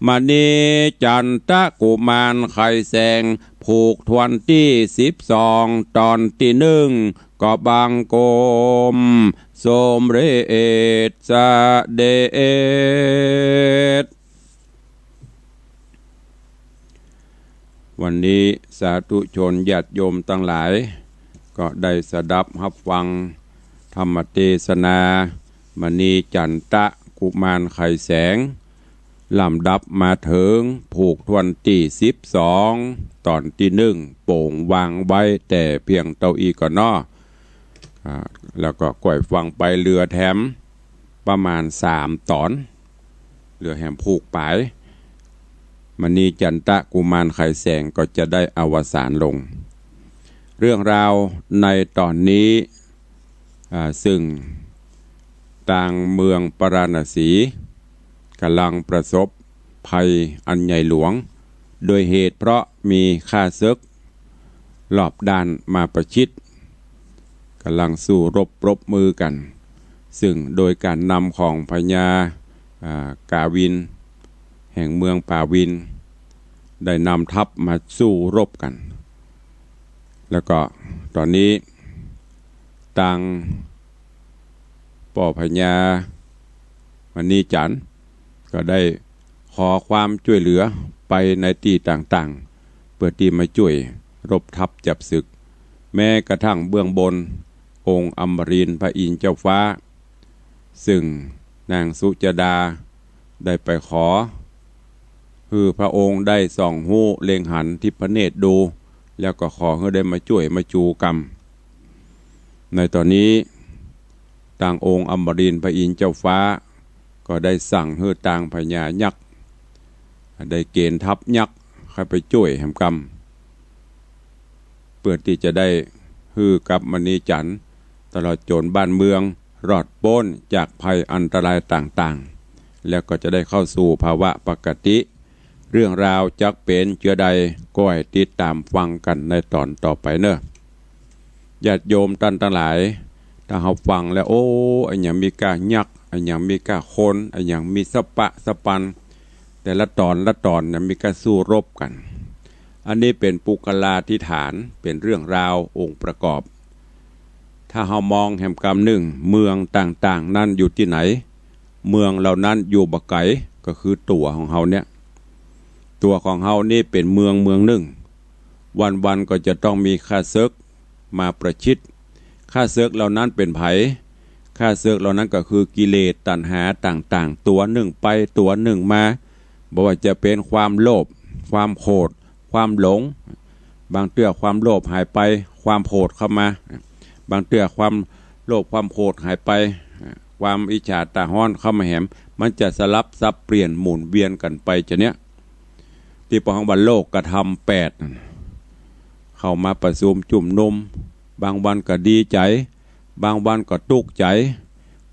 มณีจันตะกุมารไขแสง ผูกถ้วนตี้สิบสอง ต๋อนตี้นึ่ง ก็บังคมสมเร็จเสด็จ วันนี้สาธุชนญาติโยมตังหลาย ก็ได้สดับฮับฟังธรรมเตสนา มณีจันตะกุมารไขแสง ลำดับมาเถิงผูกถ้วนตี้สิบสอง ต๋อนตี้นึ่ง โป๋งวางไว้แต่เพียงเต้าอี้ก่อนเนาะ อ่า แล้วก็ก้อยฟังไปเหลือแถมประมาณสามต๋อน เหลือแหมผูกป๋าย มณีจันตะกุมารไขแสงก็จะได้อวสานลง เรื่องราวในต๋อนนี้ อ่า ซึ่งตางเมืองปาราณสีก๋ำลังประสบภัยอันใหญ่หลวง โดยเหตุเพราะมีข้าเสิกรอบด้านมาประชิด ก๋ำลังสู้รบปรบมือกั๋น ซึ่งโดยก๋านนำของพญา อ่า กาวิน แห่งเมืองปาวิน ได้นำทัพมาสู้รบกั๋น แล้วก็ต๋อนนี้ตางป้อพญามณีจันทร์ก็ได้ขอความจ้วยเหลือไปในตี้ต่างๆ เปื้อตี้มาจ้วยรบทัพจับศึก แม้กระทั่งเบื้องบนองค์อมรินทร์พระอินทร์เจ้าฟ้า ซึ่งนางสุจดาได้ไปขอ หื้อพระองค์ได้ส่องฮู้เล็งหันทิพเนตรดู แล้วก็ขอหื้อได้มาจ้วยมาจูกำ ในต๋อนนี้ตางองค์อมรินทร์พระอินทร์เจ้าฟ้า ก็ได้สั่งหื้อตางพญายักษ์ ได้เก๋ณฑ์ทัพยักษ์เข้าไปจ้วยแหมกำ เปื้อตี้จะได้หื้อกับมณีจันทร์ ตลอดจ๋นบ้านเมืองรอดป๊นจากภัยอันตรายต่างๆ แล้วก็จะได้เข้าสู่ภาวะปกติ เรื่องราวจักเป๋นเจือใด ก้อยติดต๋ามฟังกั๋นในต๋อนต่อไปเน่อ ญาติโยมต้านตังหลาย ถ้าเฮาฟังแล้ว โอ้ อะหยังมีก้ายักษ์ อะหยังมีก้าคน อะหยังมีสะปะสะปัน แต่ละต๋อนละต๋อนเนี่ยมีก้าสู้รบกั๋น อันนี้เป๋นปุคลาธิฐาน เป๋นเรื่องราวองค์ประกอบ ถ้าเฮามองแหมกำนึ่ง เมืองต่างๆ นั้นอยู่ตี้ไหน เมืองเหล่านั้นอยู่บ่ไก๋ ก็คือตั๋วของเฮาเนี่ย ตั๋วของเฮานี่เป๋นเมืองเมืองนึ่ง วันๆ ก็จะต้องมีข้าเสิกมาประชิด ข้าเสิกเหล่านั้นเป๋นใผ ข้าเสิกเหล่านั้นก็คือกิเลสตัณหาต่างๆ ตั๋วนึ่งไปตั๋วนึ่งมา บ่ว่าจะเป๋นความโลภ ความโขด ความหลง บางเตื้อความโลภหายไป ความโขดเข้ามา บางเตื้อความโลภความโขดหายไป ความอิจฉาตาฮ้อนเข้ามาแหม มันจะสลับสับเปลี่ยนหมุนเวียนกั๋นไปจะเนี้ย ตี้เปิ้นฮ้องว่าโลกธรรมแปด เข้ามาประชุมจุมนุม บางวันก็ดีใจ๋ บางวันก็ตุ๊กใจ๋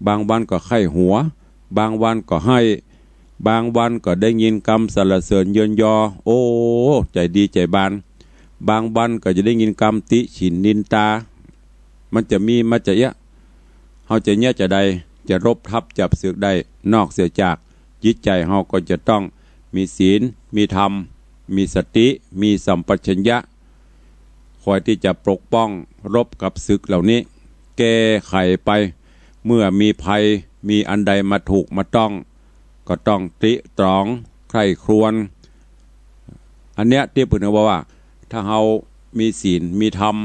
บางวันก็ใค่หัว บางวันก็ไห้ บางวันก็ได้ยินกำสรรเสริญเยินยอ โอ้ ใจ๋ดีใจ๋บาน บางวันก็จะได้ยินกำติฉินนินตา มันจะมีมาจะเอี้ยะ เฮาจะเยียะจะใด จะรบทัพจับศึกได้ นอกเสียจากจิตใจ๋เฮาก็จะต้องมีศีล มีธรรม มีสติ มีสัมปชัญญะ คอยตี้จะปกป้องรบกับศึกเหล่านี้ แก้ไขไป เมื่อมีภัย มีอันใดมาถูกมาต้อง ก็ต้องตริตรองใคร่ครวญ อันเนี้ยตี้เปิ้นว่า ถ้าเฮามีศีล มีธรรม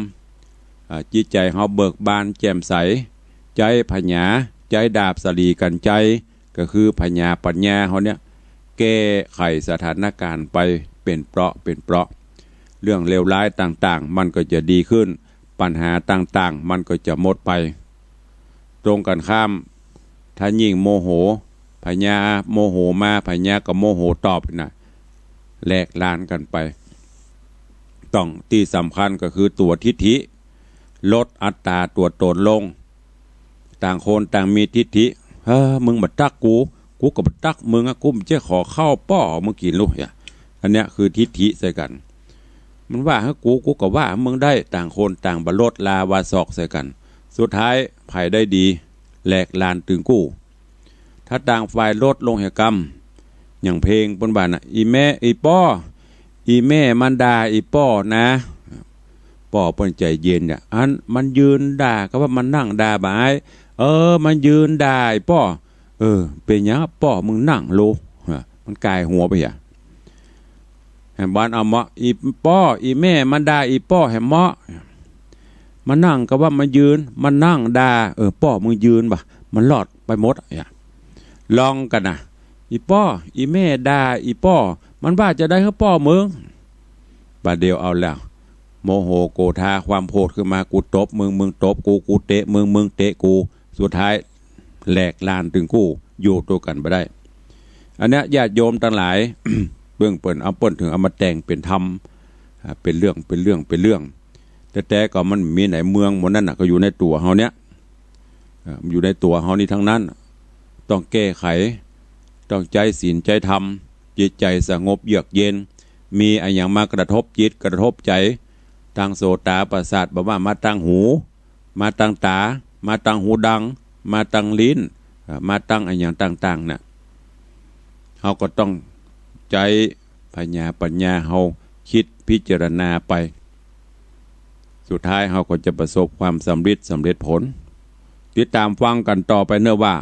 อ่า จิตใจ๋เฮาเบิกบานแจ่มใส ใจ๊ผญา ใจ๊ดาบสะหลีกัณฑ์ไชย ก็คือผญาปัญญาเฮาเนี่ย แก้ไขสถานการณ์ไปเป๋นเปราะเป๋นเปราะ เรื่องเลวร้ายต่างๆ มันก็จะดีขึ้น ปัญหาต่างๆ มันก็จะหมดไป ตรงกั๋นข้าม ถ้ายิ่งโมโห ผญาโมโหมา ผญาก็โมโหตอบน่ะ แหลกลานกั๋นไป ต้องตี้สำคัญก็คือตั๋วทิฏฐิ ลดอัตตาตั๋วต๋นลง ต่างคนต่างมีทิฏฐิ เฮ้อ มึงบ่ตักกู กูก็บ่ตักมึงอะ กูบ่ใจ้ขอข้าวป้อมึงกิ๋นลูก เนี่ย อันเนี้ยคือทิฏฐิใส่กั๋น มันว่าหื้อกู กูก็ว่ามึงได้ ต่างคนต่างบ่ลดลาวาสอกใส่กั๋น สุดท้ายใผได้ดี แหลกลานตึงกู้ ถ้าต่างฝ่ายลดลงเหียกำ อย่างเพลงเปิ้นว่าน่ะ อี่แม่ อี่ป้อ อี่แม่มันด่าอี่ป้อนะ ป้อเปิ้นใจ๋เย็นเนี่ย อันมันยืนด่าก็ว่ามันนั่งด่าบ่าย เออ มันยืนด่าอี่ป้อ เออ เป๋นหยังป้อมึงนั่งลง ฮะ มันก๋ายหัวไปเหีย แหมบ่อนเอาเมาะ อี่ป้อ อี่แม่มันด่าอี่ป้อแหมเมาะ มันนั่งก็ว่ามันยืน มันนั่งด่า เออ ป้อมึงยืนบ่ะ มันลอดไปหมดอะ เนี่ย ลองกั๋นน่ะ อี่ป้อ อี่แม่ด่าอี่ป้อ มันว่าจาใดหื้อป้อมึง บ่าเดี่ยวเอาแล้ว โมโหโกธาความโผดขึ้นมา กูตบมึง มึงตบกู กูเตะมึง มึงเตะกู สุดท้ายแหลกลานตึงกู้ อยู่ตั๋วกั๋นบ่ได้ อันเนี้ยญาติโยมตังหลาย เบิ่งเปิ้นเอา เปิ้นถึงเอามาแต่งเป๋นธรรม อ่า เป๋นเรื่อง เป๋นเรื่อง เป๋นเรื่อง แต่ แต่ก็มันมีในเมืองหมดนั่นน่ะ ก็อยู่ในตั๋วเฮาเนี่ย อ่า มันอยู่ในตั๋วเฮานี่ทั้งนั้น ต้องแก้ไข ต้องใจ๊ศีลใจ๊ธรรม จิตใจ๋สงบเยือกเย็น มีอะหยังมากระทบจิตกระทบใจ๋ ตางโสตประสาท บ่ว่ามาตางหู มาตางต๋า มาตางหูดัง มาตางลิ้น อ่า มาตางอะหยังต่างๆ น่ะ เฮาก็ต้องใจ๊ผญาปัญญาเฮาคิดพิจารณาไป สุดท้ายเฮาก็จะประสบความสำริด สำเร็จผล ติดต๋ามฟังกั๋นต่อไปเนาะว่า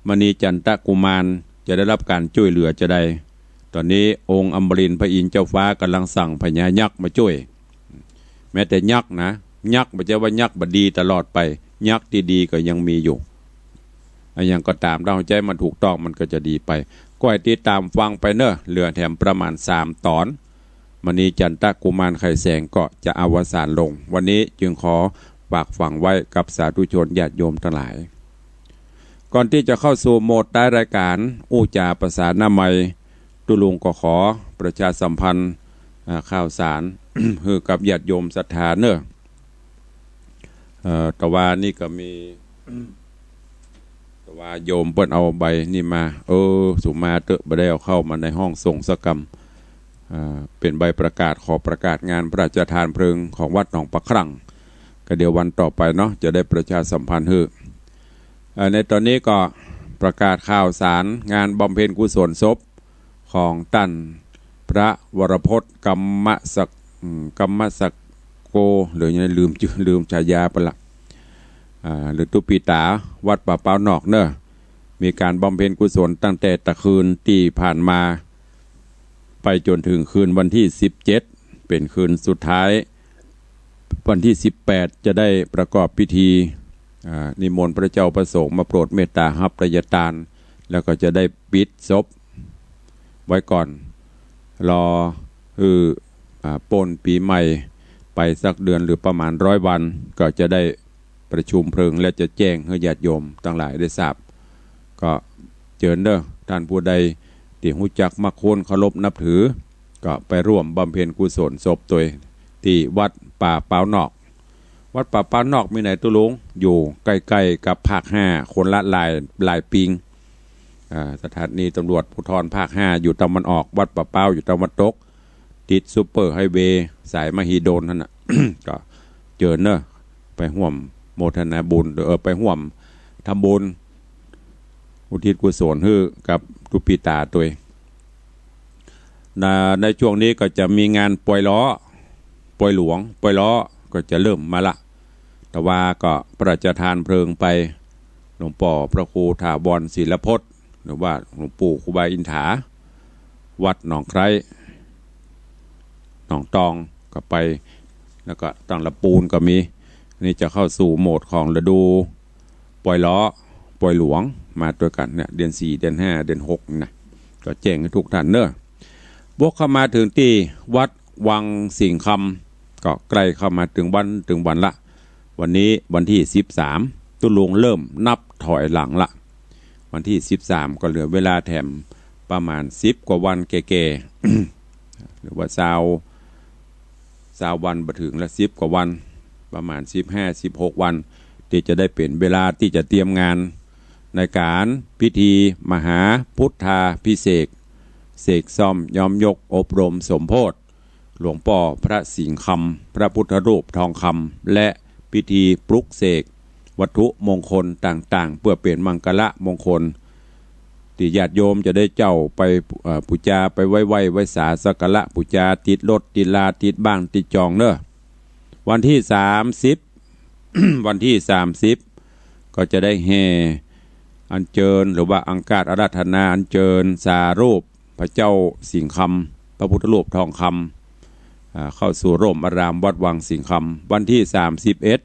มณีจันตกุมารจะได้รับก๋านจ้วยเหลือจาใด ต๋อนนี้องค์อมรินทร์พระอินทร์เจ้าฟ้าก่ำลังสั่งพญายักษ์มาจ้วย แม้แต่ยักษ์นะ ยักษ์บ่ใจ้ว่ายักษ์บ่ดีตลอดไป ยักษ์ตี้ดีก็ยังมีอยู่ อะหยังก็ต๋าม ถ้าเฮาใจ๊มันถูกต้องมันก็จะดีไป ก็ให้ติดต๋ามฟังไปเนาะ เหลือแถมประมาณสามต๋อน มณีจันตกุมารไข่แสงก็จะอวสานลง วันนี้จึงขอฝากฝังไว้กับสาธุชนญาติโยมตังหลาย ก่อนตี้จะเข้าสู่โหมดท้ายรายก๋าน อู้จ๋าประสานามัย ตุ๊ลุงก็ขอประชาสัมพันธ์ อ่า ข่าวสาร หื้อกับญาติโยมศรัทธาเนาะ เอ่อ ตะวานี่ก็มี ตะวาโยมเปิ้นเอาใบนี่มา เออ สุมาเต๊อะ บ่ได้เอาเข้ามาในห้องส่งสักกำ อ่า เป๋นใบประกาศขอประกาศงานพระราชทานเพลิงของวัดหนองปะครั่ง ก็เดี๋ยววันต่อไปเนาะ จะได้ประชาสัมพันธ์หื้อ เอ่อ ในต๋อนนี้ก็ประกาศข่าวสารงานบำเพ็ญกุศลศพของต้านพระวรพจน์ กัมมะสัก อืม กัมมะสักโก หรือยังไง ลืมจื้อ ลืมฉายาไปละ อ่า หรือตุ๊ปีต๋า วัดป่าเป๊านอกเนาะ มีก๋านบำเพ็ญกุศลตั้งแต่ตะคืนตี้ผ่านมา ไปจ๋นเถิงคืนวันตี้สิบเจ็ด เป๋นคืนสุดท้าย วันตี้สิบแปด จะได้ประกอบพิธี อ่า นิมนต์พระเจ้าพระสงฆ์มาโปรดเมตต๋าฮับไตยทาน แล้วก็จะได้ปิดศพไว้ก่อน รอหื้อ อ่า ป๊นปี๋ใหม่ไปสักเดือนหรือประมาณร้อยวัน ก็จะได้ประชุมเพลิง และจะแจ้งหื้อญาติโยมตังหลายได้ทราบ ก็เจิญเนาะ ต้านผู้ใดตี้ฮู้จักมักคุ้นเคารพนับถือ ก็ไปร่วมบำเพ็ญกุศลศพตวยตี้วัดป่าเป๊านอก วัดป่าเป๊านอกมีไหนตุ๊ลุง อยู่ใก้ๆ กับภาคห้า คนละหลาย หลายปิง อ่า สถานีตำรวจภูธรภาคห้า อยู่ตะวันออก วัดป่าเป๊าอยู่ตะวันตก ติดซูเปอร์ไฮเวย์สายมหิดลหั้นน่ะ ก็เจิญเนาะ ไปฮ่วมโมทนาบุญ เออ ไปฮ่วมทำบุญ อุทิศกุศลหื้อกับตุ๊ปีต๋าตวย ใน ในช่วงนี้ก็จะมีงานปล่อยล้อ ปล่อยหลวง ปล่อยล้อก็จะเริ่มมาละ ตะวาก็พระราชทานเพลิงไป หลวงป้อพระครูถาวรศิลพจน์ หรือว่าหลวงปู่ครูบาอินถา วัดหนองไคร้ หนองตองก็ไป แล้วก็ตางละปูนก็มี อันนี้จะเข้าสู่โหมดของฤดูปล่อยล้อ ปล่อยหลวง มาตวยกั๋นเนี่ย เดือนสี่ เดือนห้า เดือนหกนี่นะ ก็แจ้งหื้อทุกท่านเนาะ วกเข้ามาเถิงตี้วัดวังสิงห์คำ ก็ใก้เข้ามาเถิงวัน เถิงวันละ วันนี้วันตี้สิบสาม ตุ๊ลุงเริ่มนับถอยหลังละ วันตี้สิบสาม ก็เหลือเวลาแถมประมาณสิบกว่าวันแก่ๆ หรือว่าซาว ซาววันบ่เถิงละ สิบกว่าวัน ประมาณสิบห้า สิบหกวัน ตี้จะได้เป๋นเวลาตี้จะเตรียมงานในก๋านพิธีมหาพุทธาภิเษก เสกซ่อมย้อมยกอบรมสมโภช หลวงป้อพระสิงห์คำ พระพุทธรูปทองคำ และพิธีปลุกเสกวัตถุมงคลต่างๆ เปื้อเป๋นมังคละมงคล ตี้ญาติโยมจะได้เจ้าไป เอ่อ ปู๋จา ไปไหว้ ไหว้สาสักการะปู๋จา ติดรถ ติดลา ติดบ้าน ติดจองเนาะ วันตี้สามสิบ วันตี้สามสิบ ก็จะได้แห่อัญเจิญ หรือว่าอังคาสอาราธนาอัญเจิญสารูปพระเจ้าสิงห์คำ พระพุทธรูปทองคำ อ่า เข้าสู่ร่มอารามวัดวังสิงห์คำ วันตี้สามสิบเอ็ด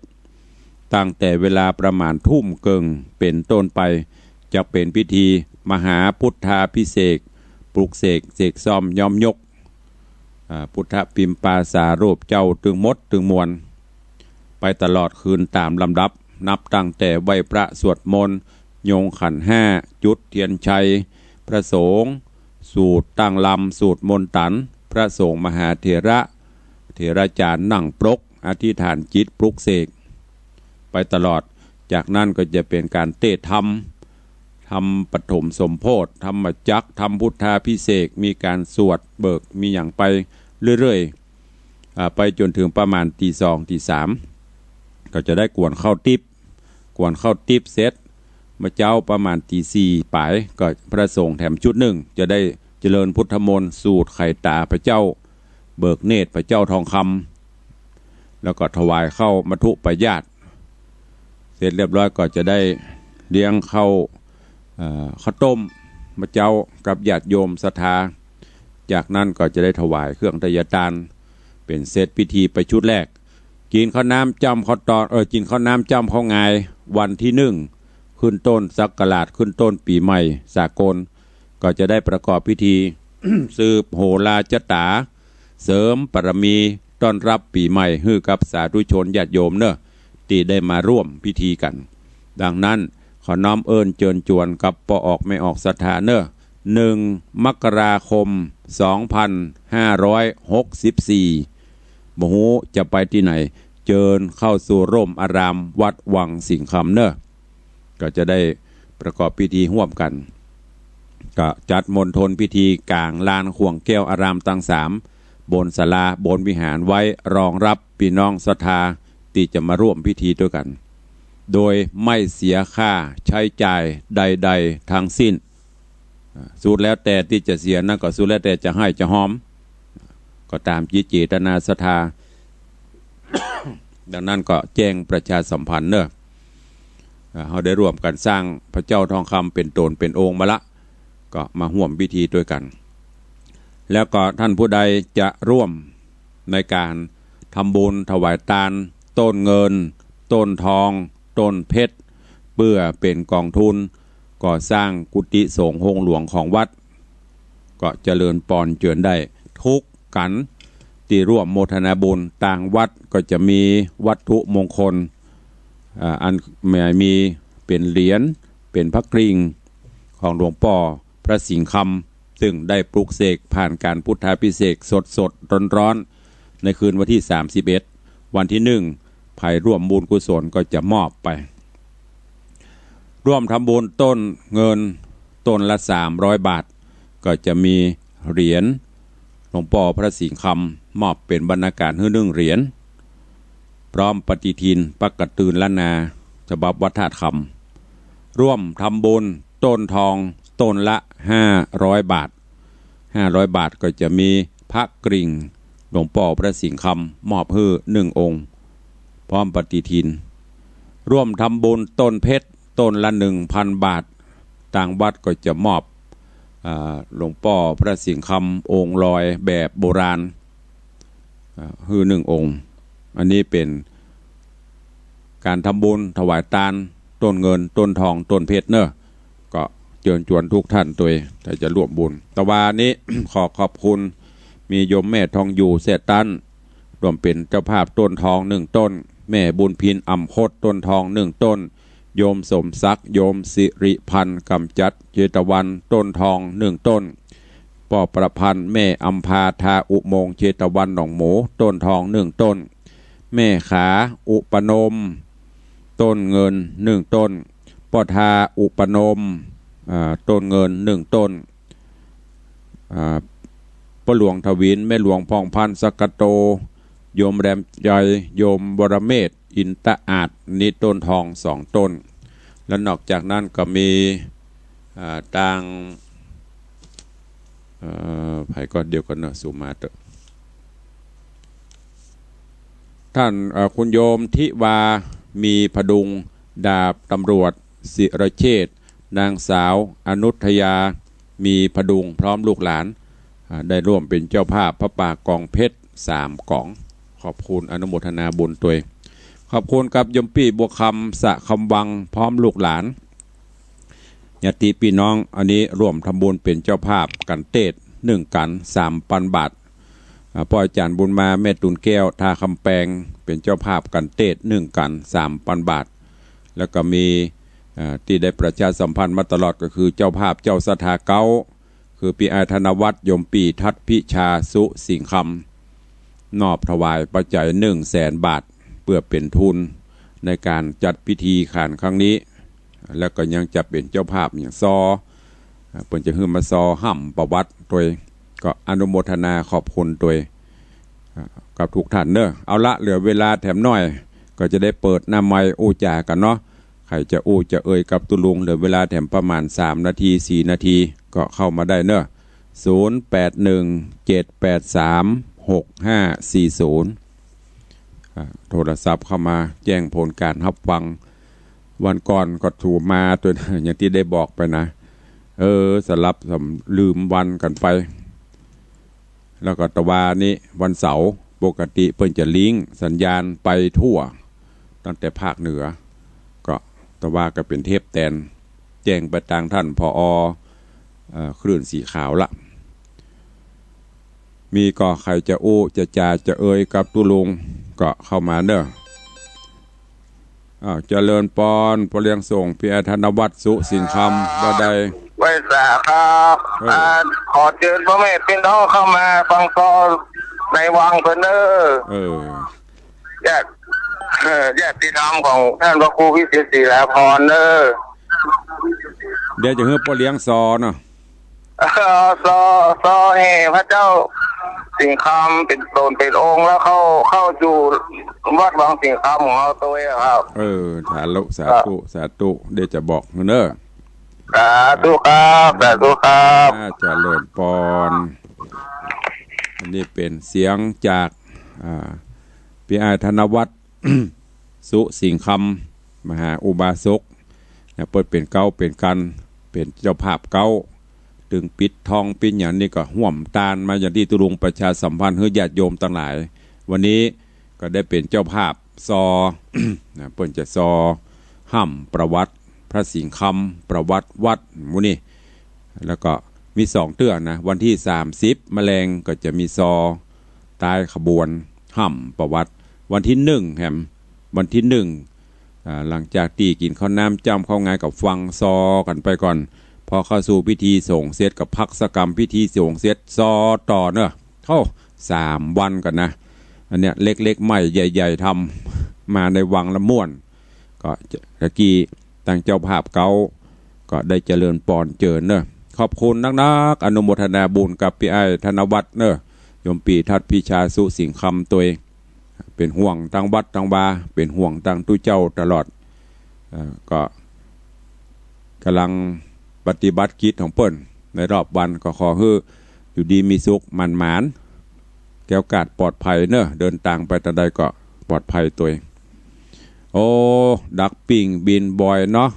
ตั้งแต่เวลาประมาณทุ่มเกิ่งเป๋นต้นไป จะเป๋นพิธีมหาพุทธาภิเษก ปลุกเสก เสกซ่อมย้อมยก อ่า พุทธปิมปาสารูปเจ้าตึงหมดตึงมวล ไปตลอดคืนต๋ามลำดับ นับตั้งแต่ไหว้พระสวดมนต์ ยงขันธ์ห้า จุดเตียนชัย พระสงฆ์ สูตรตั้งลำ สูตรมนต์ตัน พระสงฆ์มหาเถระ เถราจารย์นั่งปรก อธิษฐานจิตปลุกเสก ไปตลอด จากนั้นก็จะเป๋นก๋านเตศน์ธรรม ธรรมปฐมสมโภช ธรรมจักร ธรรมพุทธาภิเษก มีก๋านสวดเบิก มีหยังไปเรื่อยๆ อ่า ไปจ๋นเถิงประมาณตีสอง ตีสาม ก็จะได้กวนข้าวติ๊บ กวนข้าวติ๊บเสร็จ เมื่อเจ๊าประมาณตีสี่ป๋าย ก็พระสงฆ์แถมชุดนึ่ง จะได้เจริญพุทธมนต์ สูตรไขต๋าพระเจ้า เบิกเนตรพระเจ้าทองคำ แล้วก็ถวายข้าวมัทธุปายาตร เสร็จเรียบร้อยก็จะได้เลี้ยงข้าว เอ่อ ข้าวต้ม เมื่อเจ๊ากับญาติโยมศรัทธา จากนั้นก็จะได้ถวายเครื่องไทยทาน เป๋นเสร็จพิธีไปชุดแรก กิ๋นข้าวน้ำจ้ำข้าวตอน เออ กิ๋นข้าวน้ำจ้ำข้าวงาย วันตี้นึ่ง ขึ้นต้นศักราช ขึ้นต้นปี๋ใหม่สากล ก็จะได้ประกอบพิธี สืบโหราชะต๋า เสริมบารมี ต้อนรับปี๋ใหม่หื้อกับสาธุชนญาติโยมเนาะ ตี้ได้มาร่วมพิธีกั๋น ดังนั้น ขอน้อมเอิ้นเจิญจวนกับป้อออกแม่ออกศรัทธาเนาะ หนึ่ง มกราคม สองพันห้าร้อยหกสิบสี่ บ่ฮู้จะไปตี้ไหน เจิญเข้าสู่ร่มอารามวัดวังสิงห์คำเนาะ ก็จะได้ประกอบพิธีฮ่วมกั๋น ก็จัดมณฑลพิธีก๋างลานข่วงแก้วอารามตังสาม บนศาลา บนวิหารไว้รองรับปี้น้องศรัทธาตี้จะมาร่วมพิธีตวยกั๋น โดยไม่เสียค่าใจ๊จ่ายใดๆ ตังสิ้น อ่า สุดแล้วแต่ตี้จะเสียนั้นก็สุดแล้วแต่จะให้จะฮอม ก็ต๋ามจิตเจตนาศรัทธา ดังนั้นก็แจ้งประชาสัมพันธ์เนาะ อ่า เฮาได้ร่วมกั๋นสร้างพระเจ้าทองคำเป๋นต๋นเป๋นองค์มาละ ก็มาฮ่วมพิธีตวยกั๋น แล้วก็ต้านผู้ใดจะร่วมในก๋านทำบุญถวายตาน ต้นเงิน ต้นทอง ต้นเพชร เปื้อเป๋นก๋องทุนก่อสร้างกุฏิสงฆ์โฮงหลวงของวัด ก็เจริญปอนเจิญได้ กู้กั๋นตี้ร่วมโมทนาบุญ ตางวัดก็จะมีวัตถุมงคล อ่า อันแม่มีเป๋นเหรียญ เป๋นพระกริ่งของหลวงป้อพระสิงห์คำ ซึ่งได้ปลุกเสกผ่านก๋านพุทธาภิเษกสดๆ ร้อนๆ ในคืนวันตี้สามสิบเอ็ด วันตี้นึ่ง ใผร่วมบุญกุศลก็จะมอบไป ร่วมทำบุญต้นเงินต้นละสามร้อยบาท ก็จะมีเหรียญหลวงป้อพระสิงห์คำ มอบเป๋นบรรณาการหื้อนึ่งเหรียญ พร้อมปฏิทินปักกะตืนล้านนา ฉบับวัดธาตุคำ ร่วมทำบุญต้นทองต้นละห้าร้อยบาท ห้าร้อยบาทก็จะมีพระกริ่งหลวงป้อพระสิงห์คำ มอบหื้อนึ่งองค์ พร้อมปฏิทิน ร่วมทำบุญต้นเพชรต้นละหนึ่งพันบาท ตางวัดก็จะมอบ อ่า หลวงป้อพระสิงห์คำองค์ลอยแบบโบราณ อ่า หื้อนึ่งองค์ อันนี้เป๋นก๋านทำบุญถวายตานต้นเงินต้นทองต้นเพชรเนาะ ก็เจิญจวนกู้ต้านตวย ถ้าจะร่วมบุญ ตะวานี้ ขอขอบคุณมีโยมแม่ทองอยู่แซ่ตัน ร่วมเป๋นเจ้าภาพต้นทองนึ่งต้น แม่บุญพินอ่ำคดต้นทองนึ่งต้น โยมสมศักดิ์ โยมสิริพันธ์ กำจัดเชตวัน ต้นทองนึ่งต้น ป้อประพันธ์ แม่อำภา ทาอุโมงค์เชตวันหนองหมู ต้นทองนึ่งต้น แม่ขาอุปนม ต้นเงินหนึ่งต้น ป้อทาอุปนม อ่า ต้นเงินหนึ่งต้น อ่า ป้อหลวงถวิน แม่หลวงผ่องพันธ์ สักกะโต โยมแรมใจ โยมวรเมธ อินตะอาด นี่ต้นทองสองต้น แล้วนอกจากนั้นก็มี อ่า ตาง เอ่อ ใผก่อน เดี๋ยวก่อนเนาะ สูมาเต๊อะ ท่าน เอ่อ คุณโยมทิวา มีพดุง ดาบตำรวจศิรเชษฐ์ นางสาวอนุทยา มีพดุง พร้อมลูกหลาน อ่า ได้ร่วมเป๋นเจ้าภาพผ้าป่ากองเพชรสามก๋อง ขอบคุณอนุโมทนาบุญตวย ขอบคุณกับโยมปี้บัวคำ สะคำวัง พร้อมลูกหลาน ญาติปี้น้อง อันนี้ร่วมทำบุญเป๋นเจ้าภาพกัณฑ์เตสน์หนึ่งกัณฑ์ สามปันบาท อ่า ป้ออาจ๋ารย์บุญมา แม่ตูนแก้ว ท่าคำแปง เป๋นเจ้าภาพกัณฑ์เตสน์หนึ่งกัณฑ์ สามปันบาท แล้วก็มี อ่า ตี้ได้ประชาสัมพันธ์มาตลอดก็คือเจ้าภาพเจ้าศรัทธาเก๊า คือปี้อ้ายธนวัฒน์ โยมปี้ทัดพิชา สุสิงห์คำ นอบถวายปัจจัยหนึ่งแสนบาท เปื้อเป๋นทุนในก๋านจัดพิธีขานครั้งนี้ แล้วก็ยังจะเป๋นเจ้าภาพอย่างซอ อ่า เปิ้นจะหื้อมาซอฮ่ำประวัติตวย ก็อนุโมทนาขอบคุณตวย อ่า กับทุกท่านเนาะ เอาละ เหลือเวลาแถมหน้อย ก็จะได้เปิดหน้าไมค์อู้จ๋ากั๋นเนาะ ใผจะอู้จะเอ่ยกับตุ๊ลุง เหลือเวลาแถมประมาณสามนาที สี่นาที ก็เข้ามาได้เนาะ ศูนย์แปดหนึ่ง เจ็ดแปดสาม หกห้าสี่ศูนย์ อ่า โทรศัพท์เข้ามาแจ้งผลก๋านฮับฟัง วันก่อนก็โทรมาตวย อย่างตี้ได้บอกไปนะ เออ สลับสำลืมวันกั๋นไป แล้วก็ตะวานี้วันเสาร์ ปกติเปิ้นจะลิงก์สัญญาณไปทั่ว ตั้งแต่ภาคเหนือ ก็ตะวาก็เป๋นเทปแตน แจ้งไปตางท่าน ผอ เอ่อ คลื่นสีขาวละ มีก่อใผจะอู้จะจ๋าจะเอ่ยกับตุ๊ลุง ก็เข้ามาเนาะ อ้าว เจริญปอน ป้อเลี้ยงส่ง ปี้อ้ายธนวัฒน์ สุสิงห์คำ ว่าใด ไหว้สาครับ เออ อ่า ขอเจิญป้อแม่ปี้น้องเข้ามาฟังซอในวังเปิ้นเน่อ เออ ญาติ เอ่อ ญาติธรรมของท่านพระครูวิเชียรศิลาภรณ์เน่อ เดี๋ยวจะหื้อป้อเลี้ยงซอเนาะ เอ่อ ซอ ซอแห่พระเจ้าสิงห์คำเป๋นต๋นเป๋นองค์ แล้วเข้า เข้าสู่วัดวังสิงห์คำของเฮาตวยอะครับ เออ สาธุ สาธุ ครับ สาธุ เดี๋ยวจะบอกเน่อ สาธุครับ สาธุครับ อ่า เจริญปอน อันนี้เป๋นเสียงจาก อ่า ปี้อ้ายธนวัฒน์ สุสิงห์คำ มหาอุบาสก เนี่ย เปิ้นเป๋นเก๊าเป๋นกัณฑ์ เป๋นเจ้าภาพเก๊า ตึงปิดทองปิดหยังนี่ก็ฮ่วมตานมา อย่างตี้ตุ๊ลุงประชาสัมพันธ์หื้อญาติโยมตังหลาย วันนี้ก็ได้เป๋นเจ้าภาพซอ นะ เปิ้นจะซอฮ่ำประวัติพระสิงห์คำ ประวัติวัดหมู่นี้ แล้วก็มีสองเตื้อนะ วันตี้สามสิบมะแลงก็จะมีซอ ต๊ายขบวนฮ่ำประวัติ วันตี้หนึ่งแหม วันตี้หนึ่ง อ่า หลังจากตี้กิ๋นข้าวน้ำจ้ำข้าวงายก็ฟังซอกั๋นไปก่อน พอเข้าสู่พิธีสงฆ์เสร็จก็พักสักกำ พิธีสงฆ์เสร็จซอต่อเนาะ โอ้ สามวันก่อนนะ อันเนี้ยเล็กๆ ใหม่ใหญ่ๆ ทำมาในวังละม่วน ก็จะ ตะกี้ตางเจ้าภาพเก๊า ก็ได้เจริญปอนเจิญเนาะ ขอบคุณนักๆ อนุโมทนาบุญกับปี้อ้ายธนวัฒน์เนาะ โยมปี้ทัดพิชา สุสิงห์คำตวย เป๋นห่วงตางวัดตางวา เป๋นห่วงตางตุ๊เจ้าตลอด เอ่อ ก็ก๋ำลังปฏิบัติกิจของเปิ้นในรอบวัน ก็ขอหื้ออยู่ดีมีสุข หมานๆ แคล้วคลาดปลอดภัยเนาะ เดินตางไปตางใดก็ปลอดภัยตวย โอ้ ดักปิ้งบินบอยเนาะ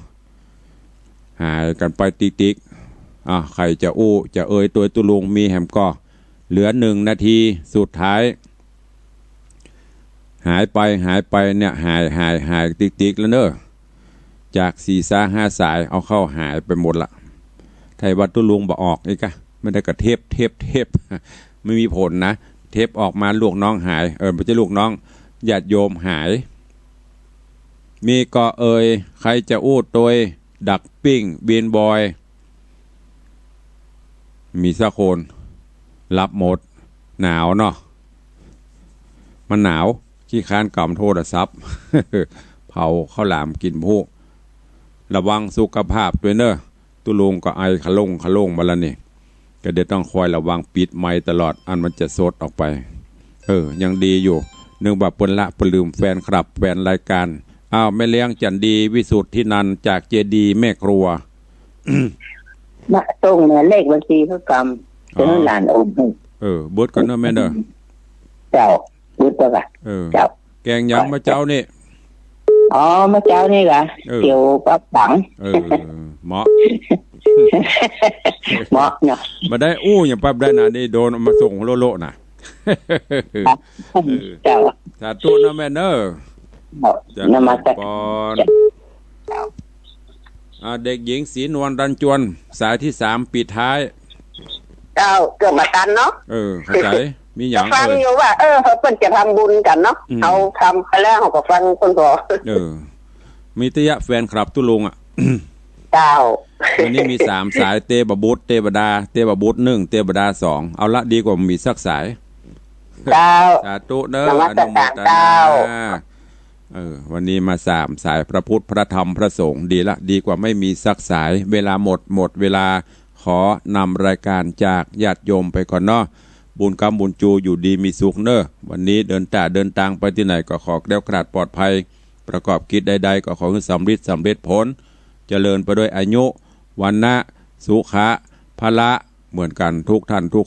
หายกั๋นไปติ๊กๆ อ่ะ ใผจะอู้จะเอ่ยตวยตุ๊ลุง มีแหมก่อ เหลือหนึ่งนาทีสุดท้าย หายไป หายไปเนี่ย หาย หาย หายติ๊กๆ แล้วเนาะ จากสี่สายห้าสาย เอาเข้าหายไปหมดละ ถ้าว่าตุ๊ลุงบ่ออกอีกอะ ไม่ได้ก็เทป เทป เทป ไม่มีผลนะ เทปออกมาลูกน้องหาย เออ ไม่ใช่ลูกน้อง ญาติโยมหาย มีก่อเอ่ย ใผจะอู้ตวย ดักปิ้งบินบอย มีสักคน หลับหมด หนาวเนาะ มันหนาว ขี้ค้านกำโทรศัพท์ เผาข้าวหลามกิ๋นผู้ ระวังสุขภาพตวยเน่อ ตุ๊ลุงก็ไอขะล่งขะล่งมาแล้วนี่ ก็เดี๋ยวต้องคอยระวังปิดไมค์ตลอด อันมันจะสดออกไป เออ ยังดีอยู่ นึกว่าเปิ้นละเปิ้นลืมแฟนคลับ แฟนรายการ อ้าว แม่เลี้ยงจั๋นดี วิสุทธินันท์ จากเจดีย์แม่ครัว มาส่งเนี่ย เลขบัญชีเขากำ อ๋อ เดี๋ยวหลานโอนให้ เออ เบิดก่อนเน่อแม่เน่อ เจ้า เบิดก่อนค่ะ เออ เจ้า แกงหยังเมื่อเจ๊านี่ อ๋อ เมื่อเจ๊านี่กะ เออ เตี๋ยวปลาฝัง เออ เหมาะ เหมาะเนาะ บ่ได้อู้หยังปั๊บได้นะ นี่โดนเอามาส่งโละๆ น่ะ ครับ เออ เจ้า สาธุนะแม่เน่อ เจ้า เจริญพร นมัสการ อ่า เด็กหญิงศรีนวล รัญจวน สายที่สามปิดท้าย เจ้า เกือบบ่ตันเนาะ เออ เข้าใจ๋ มีหยัง ฟัง เอ่ย อยู่ว่า เออ เปิ้นจะทำบุญกั๋นเนาะ อืม เฮาทำไปแล้ว เฮาก็ฟังเปิ้นก่อ เออ มีแต่ยะแฟนคลับตุ๊ลุงอะ เจ้า วันนี้มีสามสาย เตบ่บุตร เตบ่ดา เตบ่บุตรนึ่ง เตบ่ดาสอง เอาละ ดีกว่าบ่มีสักสาย เจ้า สาธุเน่อ นมัสการ อนุโมทนา เจ้า เออ วันนี้มาสามสาย พระพุทธ พระธรรม พระสงฆ์ ดีละ ดีกว่าไม่มีสักสาย เวลาหมด หมดเวลา ขอนำรายการจากญาติโยมไปก่อนเนาะ บุญกำบุญจู อยู่ดีมีสุขเน่อ วันนี้เดินต้าเดินตางไปตี้ไหนก็ขอแคล้วคลาดปลอดภัย ประกอบกิจใดๆ ก็ขอหื้อสำริด สำเร็จผล เจริญไปด้วยอายุ วรรณะ สุขะ พละ เหมือนกั๋นทุกท่านทุก